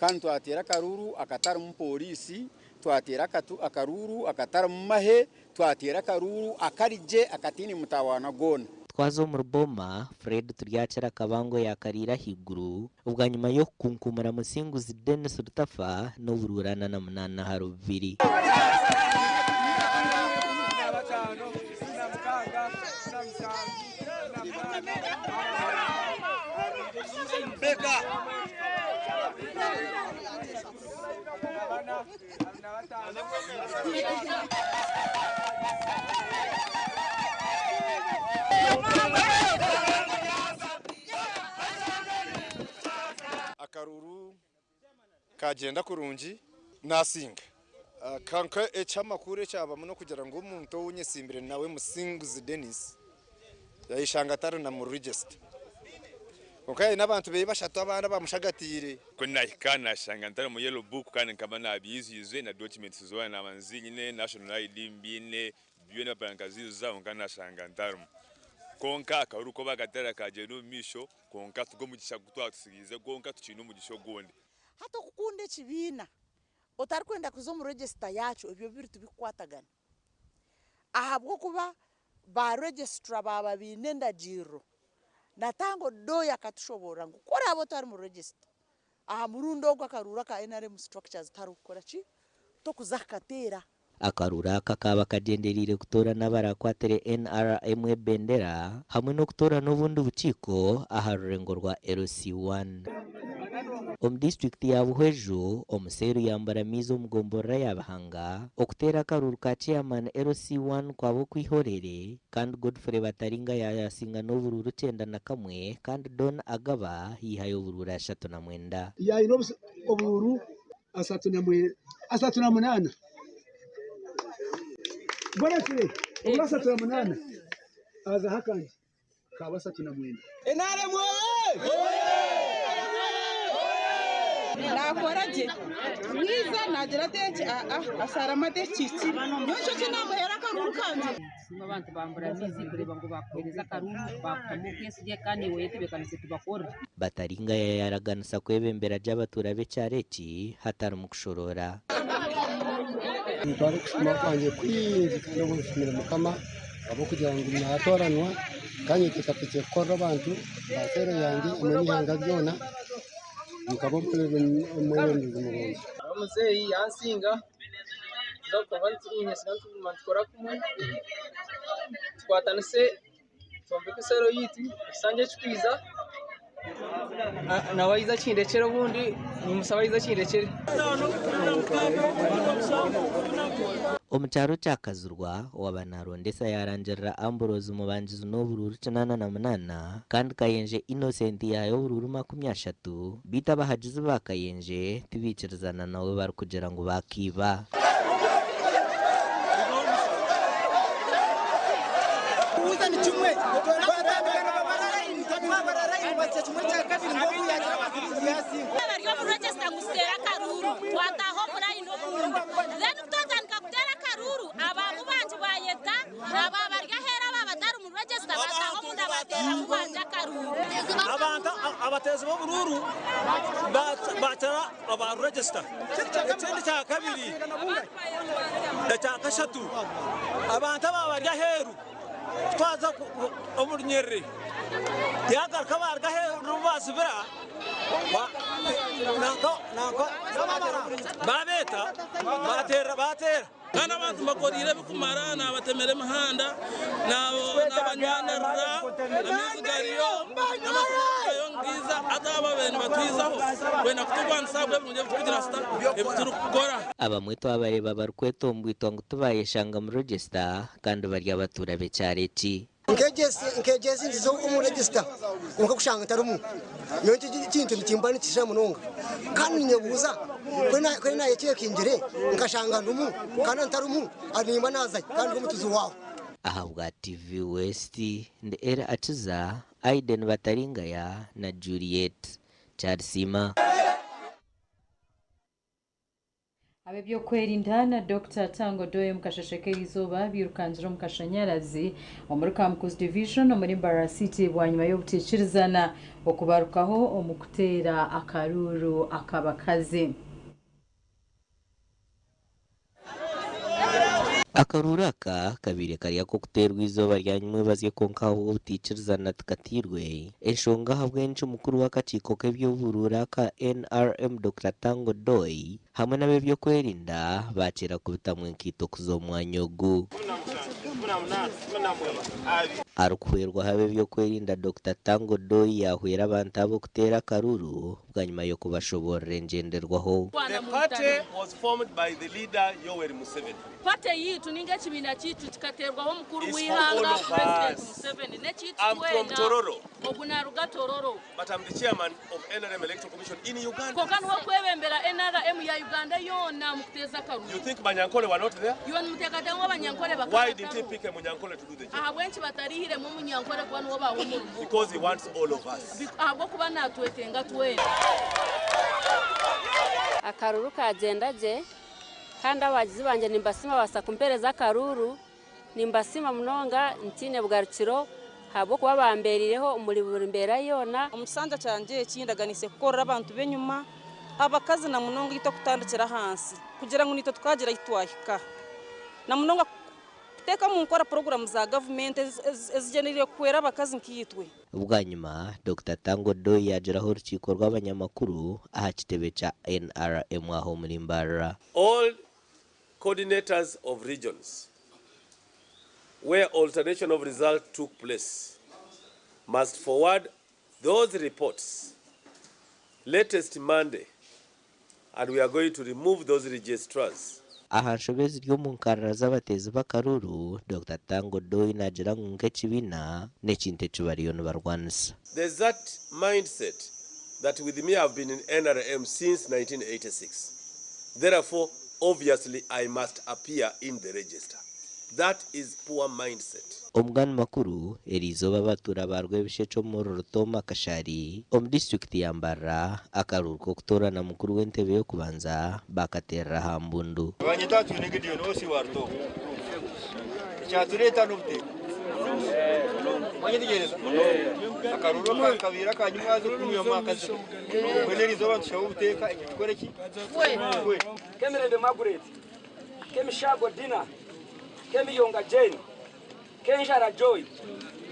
kandi twateera akaruuru akatarimu pooriisi, twateera akaruuru akatarimu mahe, twateera akaruuru akarigye akataine mutawaana gwona. Twaza omuri Boma, Fred Turyakira Kabango yaakariire ahaiguru bwanyima y'okukunkumura Musinguzi Denis Rutafa n'oburuuru 48 ahari bubiri. Akaruuru kagyenda kurungi nasinga. Kwonka eky'amakuru ekyabamu n'okugira ngu omuntu ou nyesimbire nawe Musinguzi Denis yayeshanga atari na mu register. Kwonka aine abantu beye bashatu abandi abamushagatiire. Ku nahika nashanga ntari mu yellow book kandi nkaba nabyizwize na documents zoona naba nziine, national ID mbiine, byona empapura nkaziizuza kwonka nashanga ntarimu. Kwonka akaruuru ko bakateera kagyenda omu maisho kwonka tugwo omugisha ogu twatusigiize gwonka tukiine omugisha ogundi. Hati okukunda ekibiina otarikwenda kuza omu register yaakyo ebyo bibiri tibikukwatagana ahabw'okuba ba registrar baaba baine endagiriro na Tanga Odoi akatushoboorora ngu ku oraabe otari mu register aha murundi ogu akaruuru aka NRM structures tarikukora ki? Tokuza kukateera. Akaruuru aka kaaba kagyendereire kutoorana abarakwatire NRM ebendera hamwe n'okutoorana obundi bukiiko aha rurengo rwa LC1. Omu disiturikiti ya Buhweju, omuseeru yambura amaizi omu gomborora ya Bihanga okuteera akaruuru ka Chairman LC1 kwaba okw'eihorere kandi Godfrey Bataringa yaasinga n'oburuuru 91 kandi Don Agaba yaihayo oburuuru 39. Yaine oburuuru 38. Godfrey oburuuru 38 azaho akandi kaba 39. NRM oye! Naakora gye mwiza naagira ati eki aa asharamo ati ekihikire nyowe nikyo ki naamuheera akaruuru kangye. Tusiima abantu bambura amaizi kureeba ngu baakuheereza akaruuru baakutamu obwesigye kandi iwe oyetebeekanise tubakorere. Bataringaya yaaraganisa kwebembera gye abatuura b'ekyaro eki hatarimu kushoroora. Nintwara okusiima kwangye kwingi kandi obwo nsiimire Mukama ahabw'okugira ngu naatooranwa kandi nyeteekateekire kukorera abantu ba seero yangye hamwe n'eihanga ryona nkaba omwebembezi murungi. Omuzeeyi yansinga tuza tuguma nitukora kumwe tukwatanise twombeke eseero yaitu ekisanja ekirikwija nawe aije akindekyere obundi nimusaba aije akindekyere. Omu kyaro kya Kazirwa, owaaba naarondesa yaarangirira Ambrose Mubangizi n'oburuuru 88 kandi Kayenje Innocent yaaha oburuuru 30 beitu abahagizi ba Kayenje tibaikirizana nawe barikugira ngu baakiiba. Bari omu register ngu tuteere akaruuru twataaha omu layini omunda then kutwatandika kuteera akaruuru abamu bangi bayeta aba bari aheeru aba batari mu register bataaha omunda bateeramu bangi akaruuru. Abantu abateezi b'oburuuru baatera aba register. Ekindi kya kabiri, ekya kashatu, abantu aba bari aheeru kutwaza omu runyerere yagaruka baruga aheeru nibazibira Babeeta bateera bateera. Kandi abantu mbakoriire ebikumara, nabatemera emihanda, nabanywanirira, amaizi gariyo, n'amashanyarazi gariyo ngiza, hati aba babaire nibatwizaho kwenda kuturwanisa ahabw'ebirungi ebi turikugira sita ebi turikukora. Abamwe twabareeba barikwetombwitwa ngu tibayeshanga mu register kandi bari abatuura b'ekyaro eki. Nkegyesa ngize omu register kwonka kushanga ntarimu. Nyowe eki ekintu nikimba nikisha munonga. Kandi ninyebuuza ku nayekyekingire nkashanga ndimu kandi ntarimu nimba naazahi kandi ndi omutuzi waaho. Ahabwa TV West, ndi Elly Akiza, Aiden Bataringaya na Juliet Kyarisiima. Ab'ebyokwerinda na Dokita Tanga Odoi omu kasheshe k'erizooba birukangire omu kashanyarazi omuri Kamukuzi Division omuri Mbarara City bwanyima y'obuteikirizana okubarukaho omu kuteera akaruuru ak'abakazi. Akaruuru aka kabaire kari ak'okuteerwa eizooba rya nyimwebazyo kwonka ahabw'obutaikirizana tikateirwe. Enshonga ahabw'enki mukuru w'akakiiko k'eby'oburuuru aka NRM Dokita Tanga Odoi hamwe n'ab'ebyokwerinda baakyera kubitamu enkaito kuza omu mwanya ogu. Arikuhwerwaho ab'ebyokwerinda Dokita Tanga Odoi yaahwera abantu aba okuteera akaruuru bwanyima y'okubashoboorora engyenderwaho. The party was formed by the leader Yoweri Museveni. Party yitu ninga ekibiina kiitu kikateerwaho omukuru It's for w'eihanga all of President us. Museveni n'ekiitu I'm from twena. Tororo. Ogu naruga Tororo. But I'm the chairman of NRM Electoral Commission in Uganda. Kwonka niwe kwebembera NRM ya Uganda yoona omu kuteeza akaruru. You think Banyankole were not there? Iwe nimuteekateeka ngu Abanyankole bakaba Why didn't he batariho? pick a Munyankole to do the job? Ahabw'enki batarihiremu Omunyankole kuba niwe baaha omurimo? Because he wants all of us. Ahabw'okuba naatwetenga twena. Akaruru kagyenda gye kandi abagizi bangye nimbasiima babaasa kumpereza akaruru. Nimbasiima munonga ntiine bugarukiro ahabw'okuba bambeerireho omuri buri mbeera yoona. Omu kisanja kyangye eki ndaganiise kukorera abantu b'enyima, abakazi na munonga itwe kutandikira ahansi kugira ngu naitwe tukagira ahi twahika. Na munonga kuteeka omu nkora puroguraamu za gavumenti ezigyendereire kuhwera abakazi nkaitwe. Bwanyima, Dokita Tanga Odoi yaagiraho orukiiko rw'abanyamakuru aha kitebe kya NRM aha omuri Mbarara. All coordinators of regions where alternation of result took place must forward those reports latest Monday, and we are going to remove those registrars. Aha nshobe eziri omu nkarara z'abateezi b'akaruuru, Dokita Tanga Odoi naagira ngu nk'ekibiina n'ekintu eki bariyo nibarwanisa. There's that mindset that with me I've been in NRM since 1986. Therefore, obviously I must appear in the register. That is poor mindset. Omugani makuru, eriizooba abatuura ba Rwebishekye omu Rurutoma Kashari omu disiturikiti ya Mbarara akaruuru k'okutoorana mukuru w'entebe y'okubanza baakateerera aha mbundu. Banyeta Atwine Gideon OC wa Rutooma. Ekyatureeta n'obuteeka. Mwanyetegyereza? Akaruru aka kabaire aka nyimwazi okunywamu akazibu. Mbwenu eriizooba nitushaho obuteeka ekyo tukore ki? Tukwe. Kemirembe Margaret, Kemishago Dina, Kemiyonga Jane, Kenjara Joy,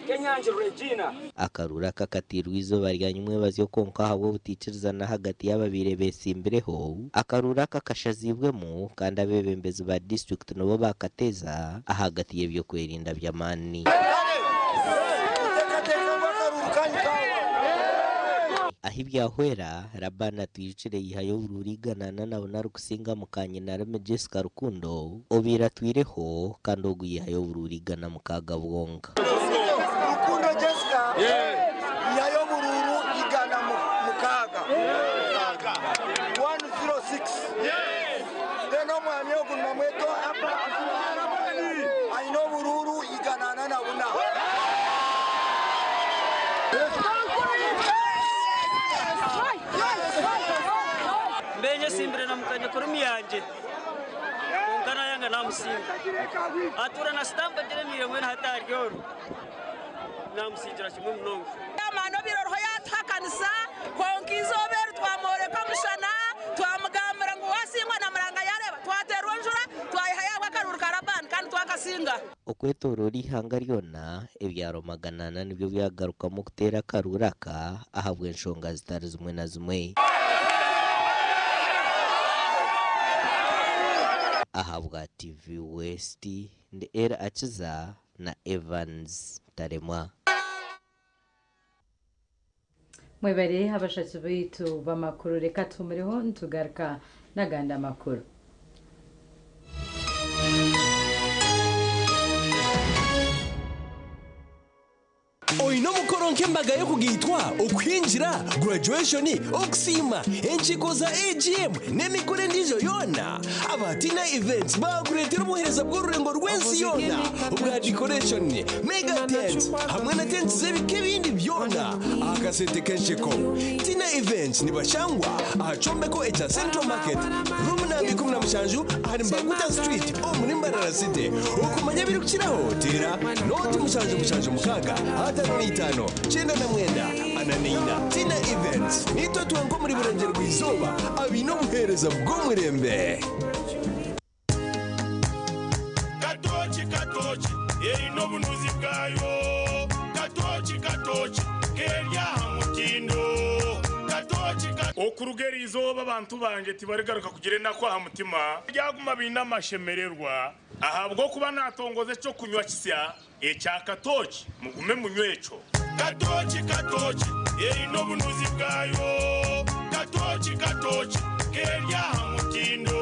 Kenyangi Regina. Akaruru aka kateirwe eizooba rya nyimwebazyo kwonka ahabw'obutaikirizana ahagati y'ababaire beetsimbireho, akaruru aka kashaziibwemu kandi abeebembezi ba disiturikiti nibo baakateeza ahagati y'eby'okwerinda by'amaani. Ahi byahwera, Laban atwijukire yihayo oburuuru 144 arikusinga mukanyinarumi Jessica Rukundo obaire atwireho kandi ogu yihayo oburuuru 106 bwonka. Rukundo Jessica yihayo oburuuru 106. 106. Then omwami ogu nibamweta aine oburuuru 144. Mbenye simbire na mukanya kurumi yanje. Konka nayanga namusinga. Atura na stampa jeremire mwena hatari oru. Namusingira kimwe munonga. Amano biroroho yatuhakanisa konka izooba eri twamworeka omushana twamugambira ngu wasingwa na muranga yareba twaterwa enjura twayiha yabwa akaruru ka Laban kandi twakasinga. kusinga. Okwetooroora eihanga ryona, ebyaro 400 nibyo byagarukamu kuteera akaruuru aka ahabw'enshonga zitari zimwe na zimwe. Ahabwa TV West, ndi Elly Akiza na Evans Taremwa. Mwebare abashaki baitu b'amakuru, reka tumureho nitugaruka n'agandi amakuru. Oine omukoro nk'embaga y'okugaitwa, okuhingira, graduation, okusiima, enkiiko za AGM n'emikoro endiijo yoona? Aba Tina Events baakureetera obuheereza bw'orurengo rw'ensi yoona obwa decoration, mega tent hamwe na tents z'ebika ebindi byona aha kasente k'ensheko. Tina Events nibashangwa aha kyombeko ekya Central Market, room namba 17 ahari Mbaguta Street omuri Mbarara City. Okumanya ebirikukiraho teera noti 7 7 6 55 99 44. Tina Events niitwe twenka omuri Burengyerwa-izooba abaine obuheereza bw'omurembe. Katooki katooki eine obunuzi bwayo. Katooki katooki keri aha mutindo. Katooki ka. Okuruga eri izooba abantu bangye tibarigaruka kugira enaku aha mutima, baryaguma baine amashemererwa, ahabw'okuba naatongoza eky'okunywa kisya ekya katooki, mugume munywe ekyo. Katooki katooki eine obunuzi bwayo. Katooki katooki keri aha mutindo.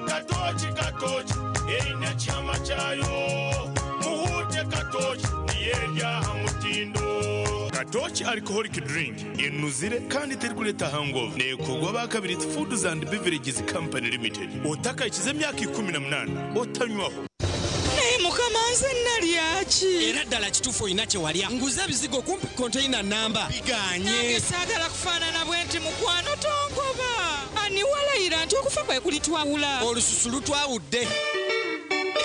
Katooki katooki eine ekihama kyayo. Muhuute katooki niyo eri aha mutindo. Katooki Alcoholic Drink enuzire kandi terikureeta hangover. Neekorwa aba Kabirizi Foods and Beverages Company Limited. Otakahikize emyaka 18 otanywaho. Naye mukama nze nalya ki? Era ddala kituufu olina kye walya. Nguze ebizigo kumpi konteyina nnamba bigaanye. Nange saagala kufaanana bwe nti mukwano tongoba. Ani walayira nti okufa kwe kulitwawula? Olususu lutwawudde.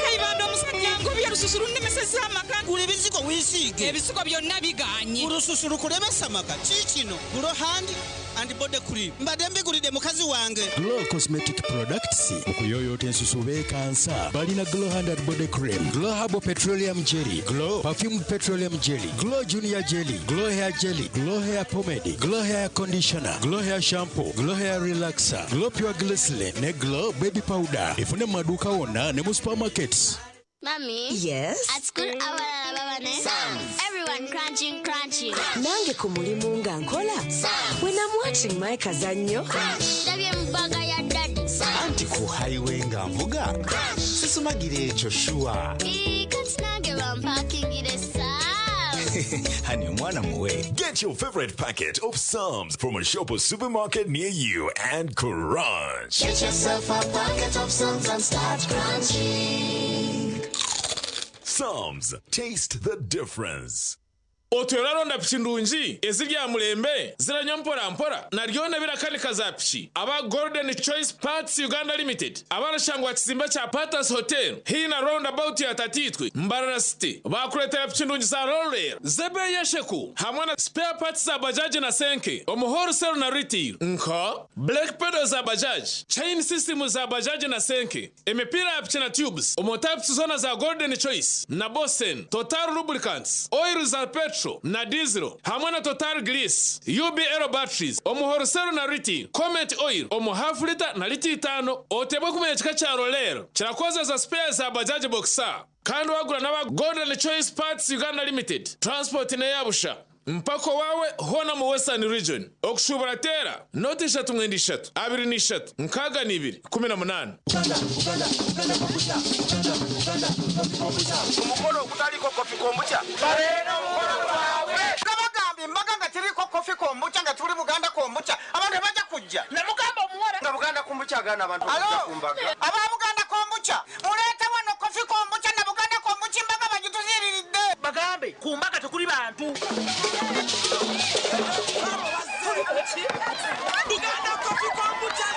Kayibanda omusajja angobye olususu lunnemesezza amaka. Gula ebizigo weesiige. Ebizigo byonna bigaanye. Olususu lukulemesa amaka. Kiikino Glow Hand and Body Cream. Mbadde mbigulidde mukazi wange. Glow Cosmetic Products okuyooyoota ensusu beekansa. Balina Glow Hand and Body Cream, Glow Herbal Petroleum Jelly, Glow Perfumed Petroleum Jelly, Glow Junior Jelly, Glow Hair Jelly, Glow Hair Pomade, Glow Hair Conditioner, Glow Hair Shampoo, Glow Hair Relaxer, Glow Pure Glycerin ne Glow Baby Powder. Efune mu maduuka wonna ne mu supermarkets. Mommy. Yes? At school, abalala baba ne Sounds. Everyone crunching, crunching. Nange ku mulimu nga nkola. Sounds. When I'm watching my kazannyo. Ndabye mu bbaga ya daddy. Anti ku highway nga nvuga. Sisumagira ekyo sure. Ii, kati nange bampakingire Psalms. Honey, omwana muwe. Get your favorite packet of Psalms from a shop or supermarket near you and crunch. Get yourself a packet of Psalms and start crunching. Psalms, taste the difference. Otyo oraronda piki ndungi eziri aha murembe ziranywa mpora mpora na ryona birakanika za piki. Aba Golden Choice Parts Uganda Limited abarashangwa aha kizimbe kya Patas Hotel haihi na roundabout ya Tatiitwe, Mbarara City, bakureetera piki ndungi za Roller z'ebeeyi esheku hamwe na spare parts za bajaji na senke omu wholesale na retail nka brake pedal za bajaji, chain system za bajaji na senke, emipiira ya piki na tubes omu types zoona za Golden Choice na Bosen, Total Lubricants, oil za petrol na diesel hamwe na Total Grease, UBL batteries omu wholesale na retail, Comet oil omu half liter na lita itaano. Otebwe kumanya ekika kya Roller kirakozesa spare za Bajaj Boxer kandi wagura n'aba Golden Choice Parts Uganda Limited transport n'eyabusha mpaka owawe hoona mu Western Region. Okushuubura teera noti ishatu mwenda ishatu abiri n'ishatu nkaaga n'ibiri kumi na munaana. Omukolo ogutaliko kofi kombucha baleera omukolo gwabwe. Nabagamba embaga nga teriko kofi kombucha nga tuli Buganda kombucha abantu tebajja kujja. Namugamba omuwala nga Buganda kombucha agaana abantu Alo? okujja ku mbaga. Aba Buganda kombucha muleete wano kofi kombucha na Buganda kombucha embaga bagituziriridde. Bagambe ku mbaga tekuli bantu. Buganda kofi kombucha.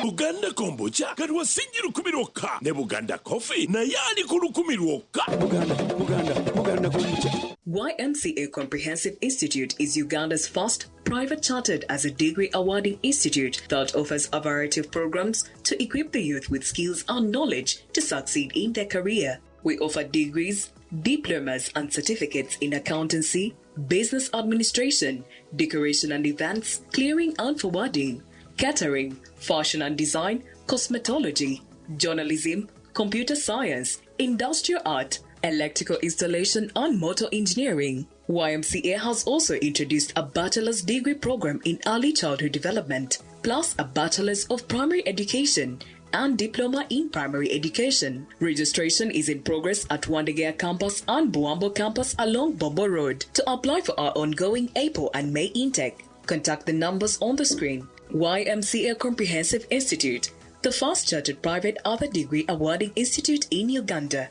Buganda Kombucha kati wasingi 1,000 lwokka ne Buganda Coffee naye ali ku 1,000 lwokka. Buganda, Buganda, Buganda Kombucha. YMCA Comprehensive Institute is Uganda's first private chartered as a degree awarding institute that offers a variety of programs to equip the youth with skills and knowledge to succeed in their career. We offer degrees, diplomas, and certificates in accountancy, business administration, decoration and events, clearing and forwarding, catering, fashion and design, cosmetology, journalism, computer science, industrial art, electrical installation, and motor engineering. YMCA has also introduced a bachelor's degree program in early childhood development, plus a bachelor's of primary education and diploma in primary education. Registration is in progress at Wandegea campus and Buambo campus along Bombo Road. To apply for our ongoing April and May intake, contact the numbers on the screen. YMCA Comprehensive Institute, the first chartered private other degree awarding institute in Uganda.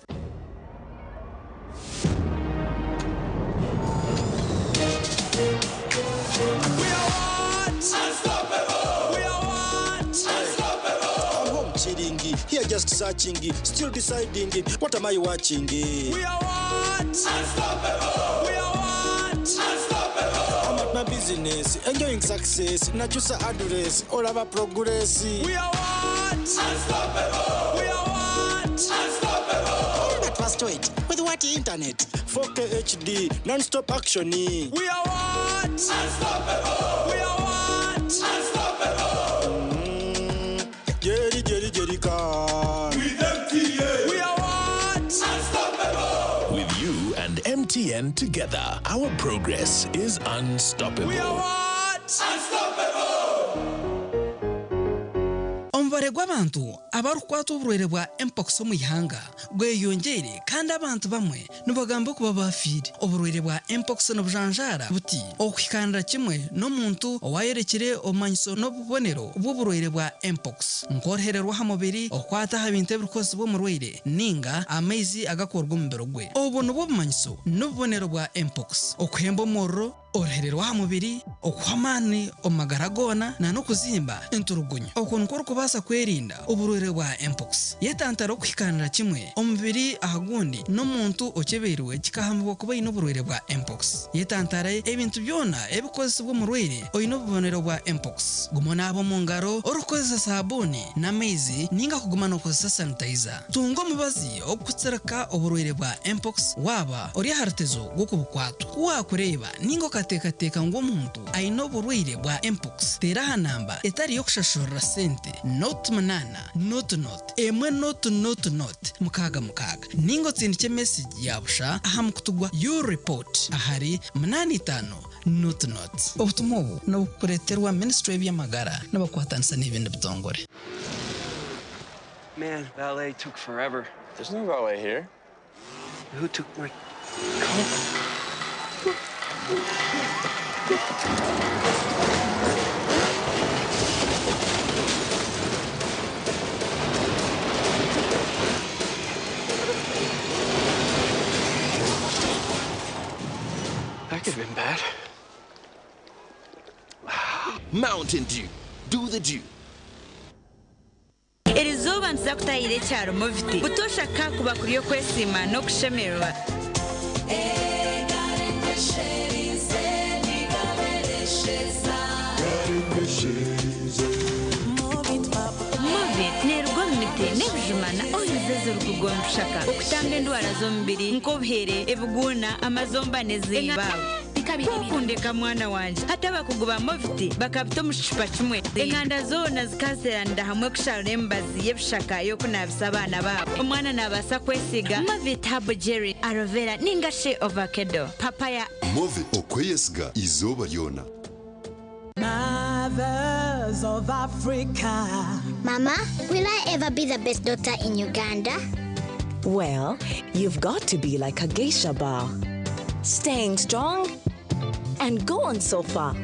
I'm home chilling, here just searching, still deciding, what am I watching? We are what? Unstoppable. We are what? Unstoppable. I'm at my business, enjoying success, nachusa address, all about progress. We are what? Unstoppable. We are what? Unstoppable. All that was to it, with what internet? 4K HD, non-stop action. We are what? Unstoppable. We are what? Unstoppable. Jerry, Jerry, Jerry, car. With MTN. We are what? Unstoppable. With you and MTN together, our progress is unstoppable. We are what? Unstoppable. Omubare gw'abantu abarikukwata oburwaire bwa mpox omu ihanga gweyongeire kandi abantu bamwe nibagamba kuba bafiire. Oburwaire bwa mpox nibujanjaara buti okuhikanira kimwe n'omuntu owayerekire obumanyiso n'obubonero bw'oburwaire bwa mpox, nk'oruhererwa aha mubiri, okukwata aha bintu ebirikozesibwa omurwaire ninga amaizi agakorwa omubiri gwe. Obu nibwo bumanyiso n'obubonero bwa mpox: okuhemba omuriro, oruhererwa aha mubiri, okuha amaani omu magara goona na n'okuzimba enturugunyo. Okwo nikwo orikubaasa kwerinda oburwaire bwa mpox. Yetantara okuhikanira kimwe omubiri aha gundi n'omuntu okyebeirwe kikahamibwa kuba aine oburwaire bwa mpox. Yetantare ebintu byona ebikozesibwa omurwaire oine obubonero bwa mpox. Guma onaaba omu ngaro orikukozesa sabuuni n'amaizi ninga kuguma n'okozesa sanitizer. Tunga omubazi okutsirika oburwaire bwa mpox waaba ori aha rutezo rw'okubukwatwa. Ku waakureeba ninga okateekateeka ngu omuntu aine oburwaire bwa mpox, teera aha namba etari y'okushashurira sente 08 00 1 00 66 ninga otsindike mesegi ya busha aha mukutu gwa ureport ahari 85 00. Obutumwa obu nibukureeterwa minisitule y'eby'amagara n'abakwatanisa n'ebindi bitongore. Man, ballet took forever. There's no valet here. Who took my coat? That could have been bad. Mountain Dew. Do the dew. Erizooba nituza kutahira ekyaro Moviti butoosha kakuba kuri okwesiima n'okushemererwa. Movit neeruga omu miti n'ebijuma na oils ezirikuruga omu bishaka okutanga endwara z'omubiri nk'obuhere, ebiguuna, amazomba n'ezimba. Kokundeka mwana wangye hati abakugu ba Moviti bakabita omu kicupa kimwe enganda zoona zikazeranira hamwe kusharura emibazi y'ebishaka y'okunabisa abaana baabo. Omwana nabaasa kwesiga Movit Herbal Jelly, aloe vera ninga shi avocado, papaya. Move okweyesiga izooba ryona. Mothers of Africa. Mama, will I ever be the best daughter in Uganda? Well, you've got to be like a geisha bar, staying strong and go on so far.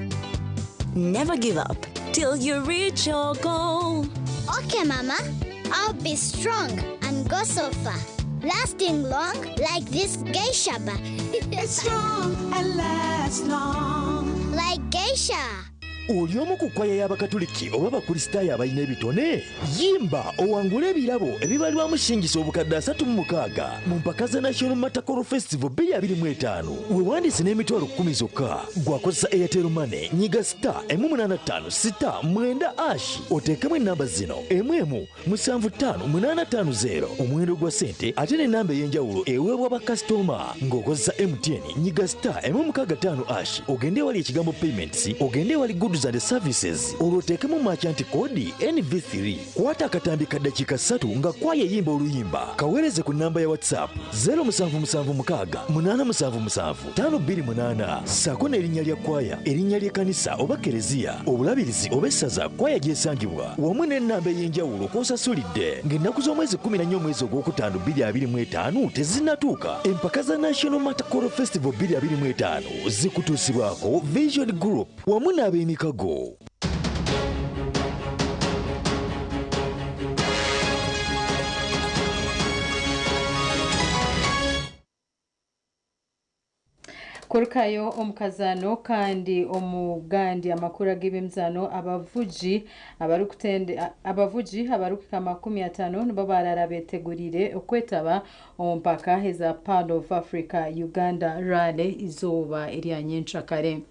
Never give up till you reach your goal. Okay, Mama. I'll be strong and go so far. Lasting long like this geisha bar. It's strong and lasts long. Like geisha. Oli omu ku kwaya y'Abakatuliki oba Abakristaayo abalina ebitone? Yimba owangule ebirabo ebibalirwamu shingisa obukadde 36 mu mpaka za National Matakoro Festival 2025. Weewandiise n'emitwalo 10 zokka. Gw'akozesa Airtel Money, nyiga star 185 star 9 ash oteekemu ennamba zino emu emu 7 5 8 5 0 omuwendo gwa ssente ate n'ennamba ey'enjawulo eweebwa bakasitoma. Ng'okozesa MTN nyiga star 1 6 5 ash ogende ewali ekigambo payments ogende ewali goods and services olwo oteekemu merchant code NV3. Kwata akatambi ka ddakiika 3 nga kwaya eyimba oluyimba kaweereze ku nnamba ya WhatsApp 0776 877 528 ssaako n'erinnya lya kwaya, erinnya ly'ekkanisa oba kereziya, obulabirizi oba essaza kwaya gy'esangibwa wamu n'ennamba ey'enjawulo kw'osasulidde ng'ennaku z'omwezi 14 omwezi ogwokutaano 2025 tezinnatuuka. Empaka za National Matakoro Festival 2025 zikutuusibwako Vision Group wamu n'ab'emikago. Kurukayo omukazano kandi omugandi amakuru ag'ebyemizaano abavugi abarikutende abavugi abarikuhika 50 nibo barara betegurire okwetaba omu mpaka eza Pearl of Africa Uganda Rally izooba erya nyenkyakare.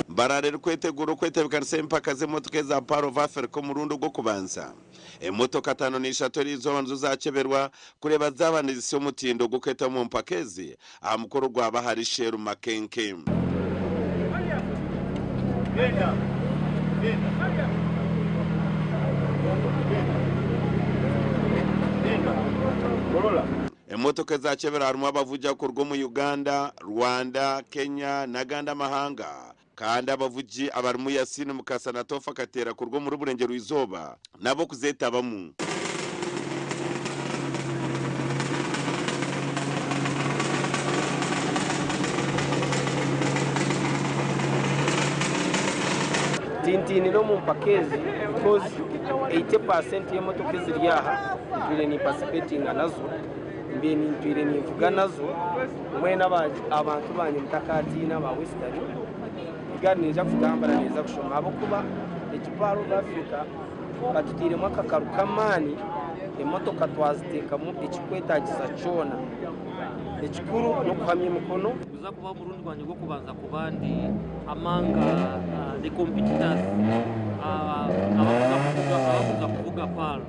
Mbarara erikwetegura okwetebeekanisa empaka z'emotoka eza Pearl of Africa omurundi ogw'okubanza. Emotoka 53 eriizooba nizo zaakyeberwa kureeba zaaba nizisya omutindo gw'okweta omu mpaka ezi aha mukoro gwaba ahari Sheru Makenke. Emotoka ezakyebera harimu abavugi kuruga omu Uganda, Rwanda, Kenya n'agandi amahanga. Kandi abavugi abarimu Yasin Mukasa na Tofa Katera kuruga omuri Burengyerwa-izooba nabo kuzeetabamu. Tintiinire omu mpaka ezi because 80% y'emotoka eziri aha ntwire nimpasipetinga nazo, mbiire ntwire ninvuga nazo, mbwenu abantu bangye mutakatiina aba Western, egaari neija kutambura neeza kushoma ahabw'okuba egi Pearl of Africa batutairemu akakaru k'amaani, emotoka twaziteekamu ekikwetaagisa kyona. Ekikuru n'okuhamya emikono. Guza kuba omurundi gwangye gw'okubanza kuba ndi among the competitors abakuza kuvuga Pearl.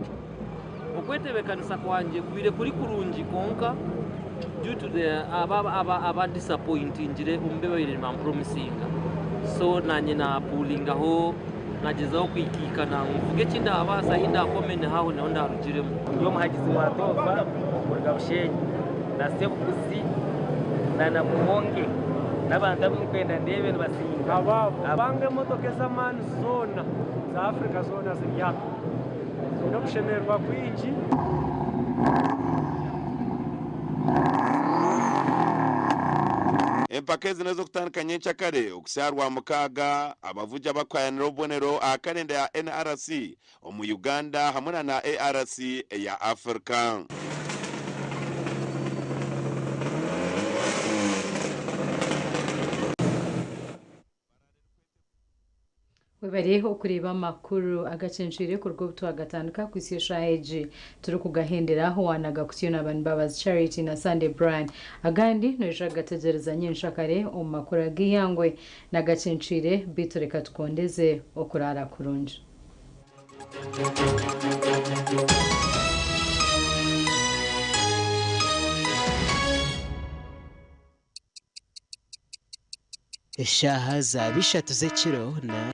Okwetebeekanisa kwangye kubaire kuri kurungi kwonka due to the aba disappointingire omu bi babaire nibampromisinga. So nanye napulingaho nagezaho kwikiikana ngu mvuge eki ndabaasa ahi ndakome nihaho niho ndarugiremu. Ndi omuhagizi wa Tova okuruga Bushenyi na Sebuguzi na Namuhonge n'abantu abu ndikwenda ndeebe nibasinga. Abanga emotoka ez'amaani zoona za Africa zoona ziri hano. Twine okushemererwa kwingi. Empaka ezi n'ez'okutandika nyenkyakare okushaaha Rwamukaaga abavugi abakuhayanira obubonero aha kalenda ya NRC omu Uganda hamwe na ARC eya Africa. Webare okureeba amakuru agacencwire kuruga obu twagatandika kuhitsya eshaaha egi turikugahenderaho wanaga kutyo na Mbabazi Charity na Sunday Brian. Agandi noija kugategyereza nyenkyakare omu makuru ag'eihangwe nagacencwire beitu reka tukondeze okuraara kurungi. Eshaaha za 3 z'ekiro na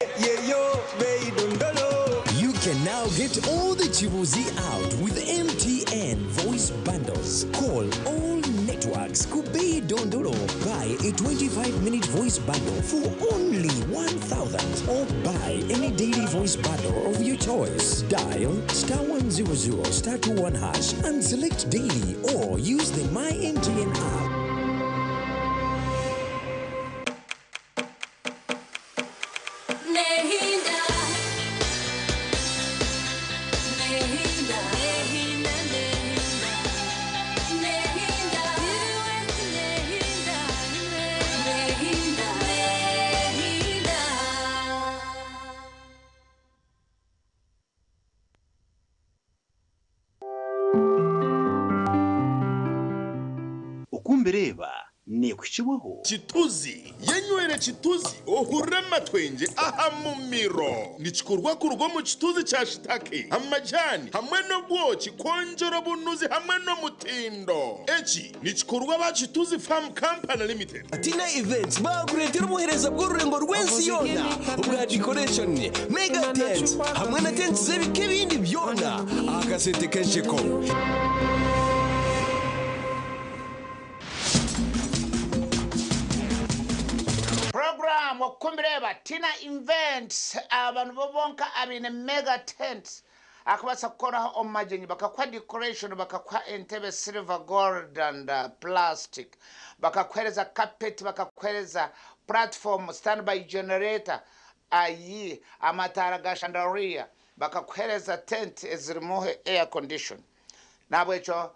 You can now get all the Chibuzi out with MTN voice bundles. Call all networks. Kubei Dondolo. Buy a 25-minute voice bundle for only 1,000 or buy any daily voice bundle of your choice. Dial star 100 star 21 hash and select daily or use the My MTN app. Nehinda, nehinda, nehinda, nehinda, nehinda, nehinda, nehinda. Okumbireba neekuhikibwaho. Kituzi yenywere kituzi ohurire amatwengye aha mumiro. Nikikorwa kuruga omu kituzi kya shitake, amajani hamwe n'obwoki kwongyera obunuzi hamwe n'omutindo. Eki nikikorwa aba Kituzi Farm Company Limited. Tina Events baakureetera obuheereza bw'orurengo rw'ensi yoona obwa decoration, mega tents hamwe na tents z'ebika ebindi byona aha kasente k'ensheko. Program okukumbireba Tina Events aba nibo bonka abaine mega tents akubaasa kukoraho omu magyenyi bakakuha decoration bakakuha entebe silver, gold and plastic bakakuhereza carpet bakakuhereza platform, standby generator ayi amataara ga chandelier bakakuhereza tent ezirimu air condition nahabwekyo.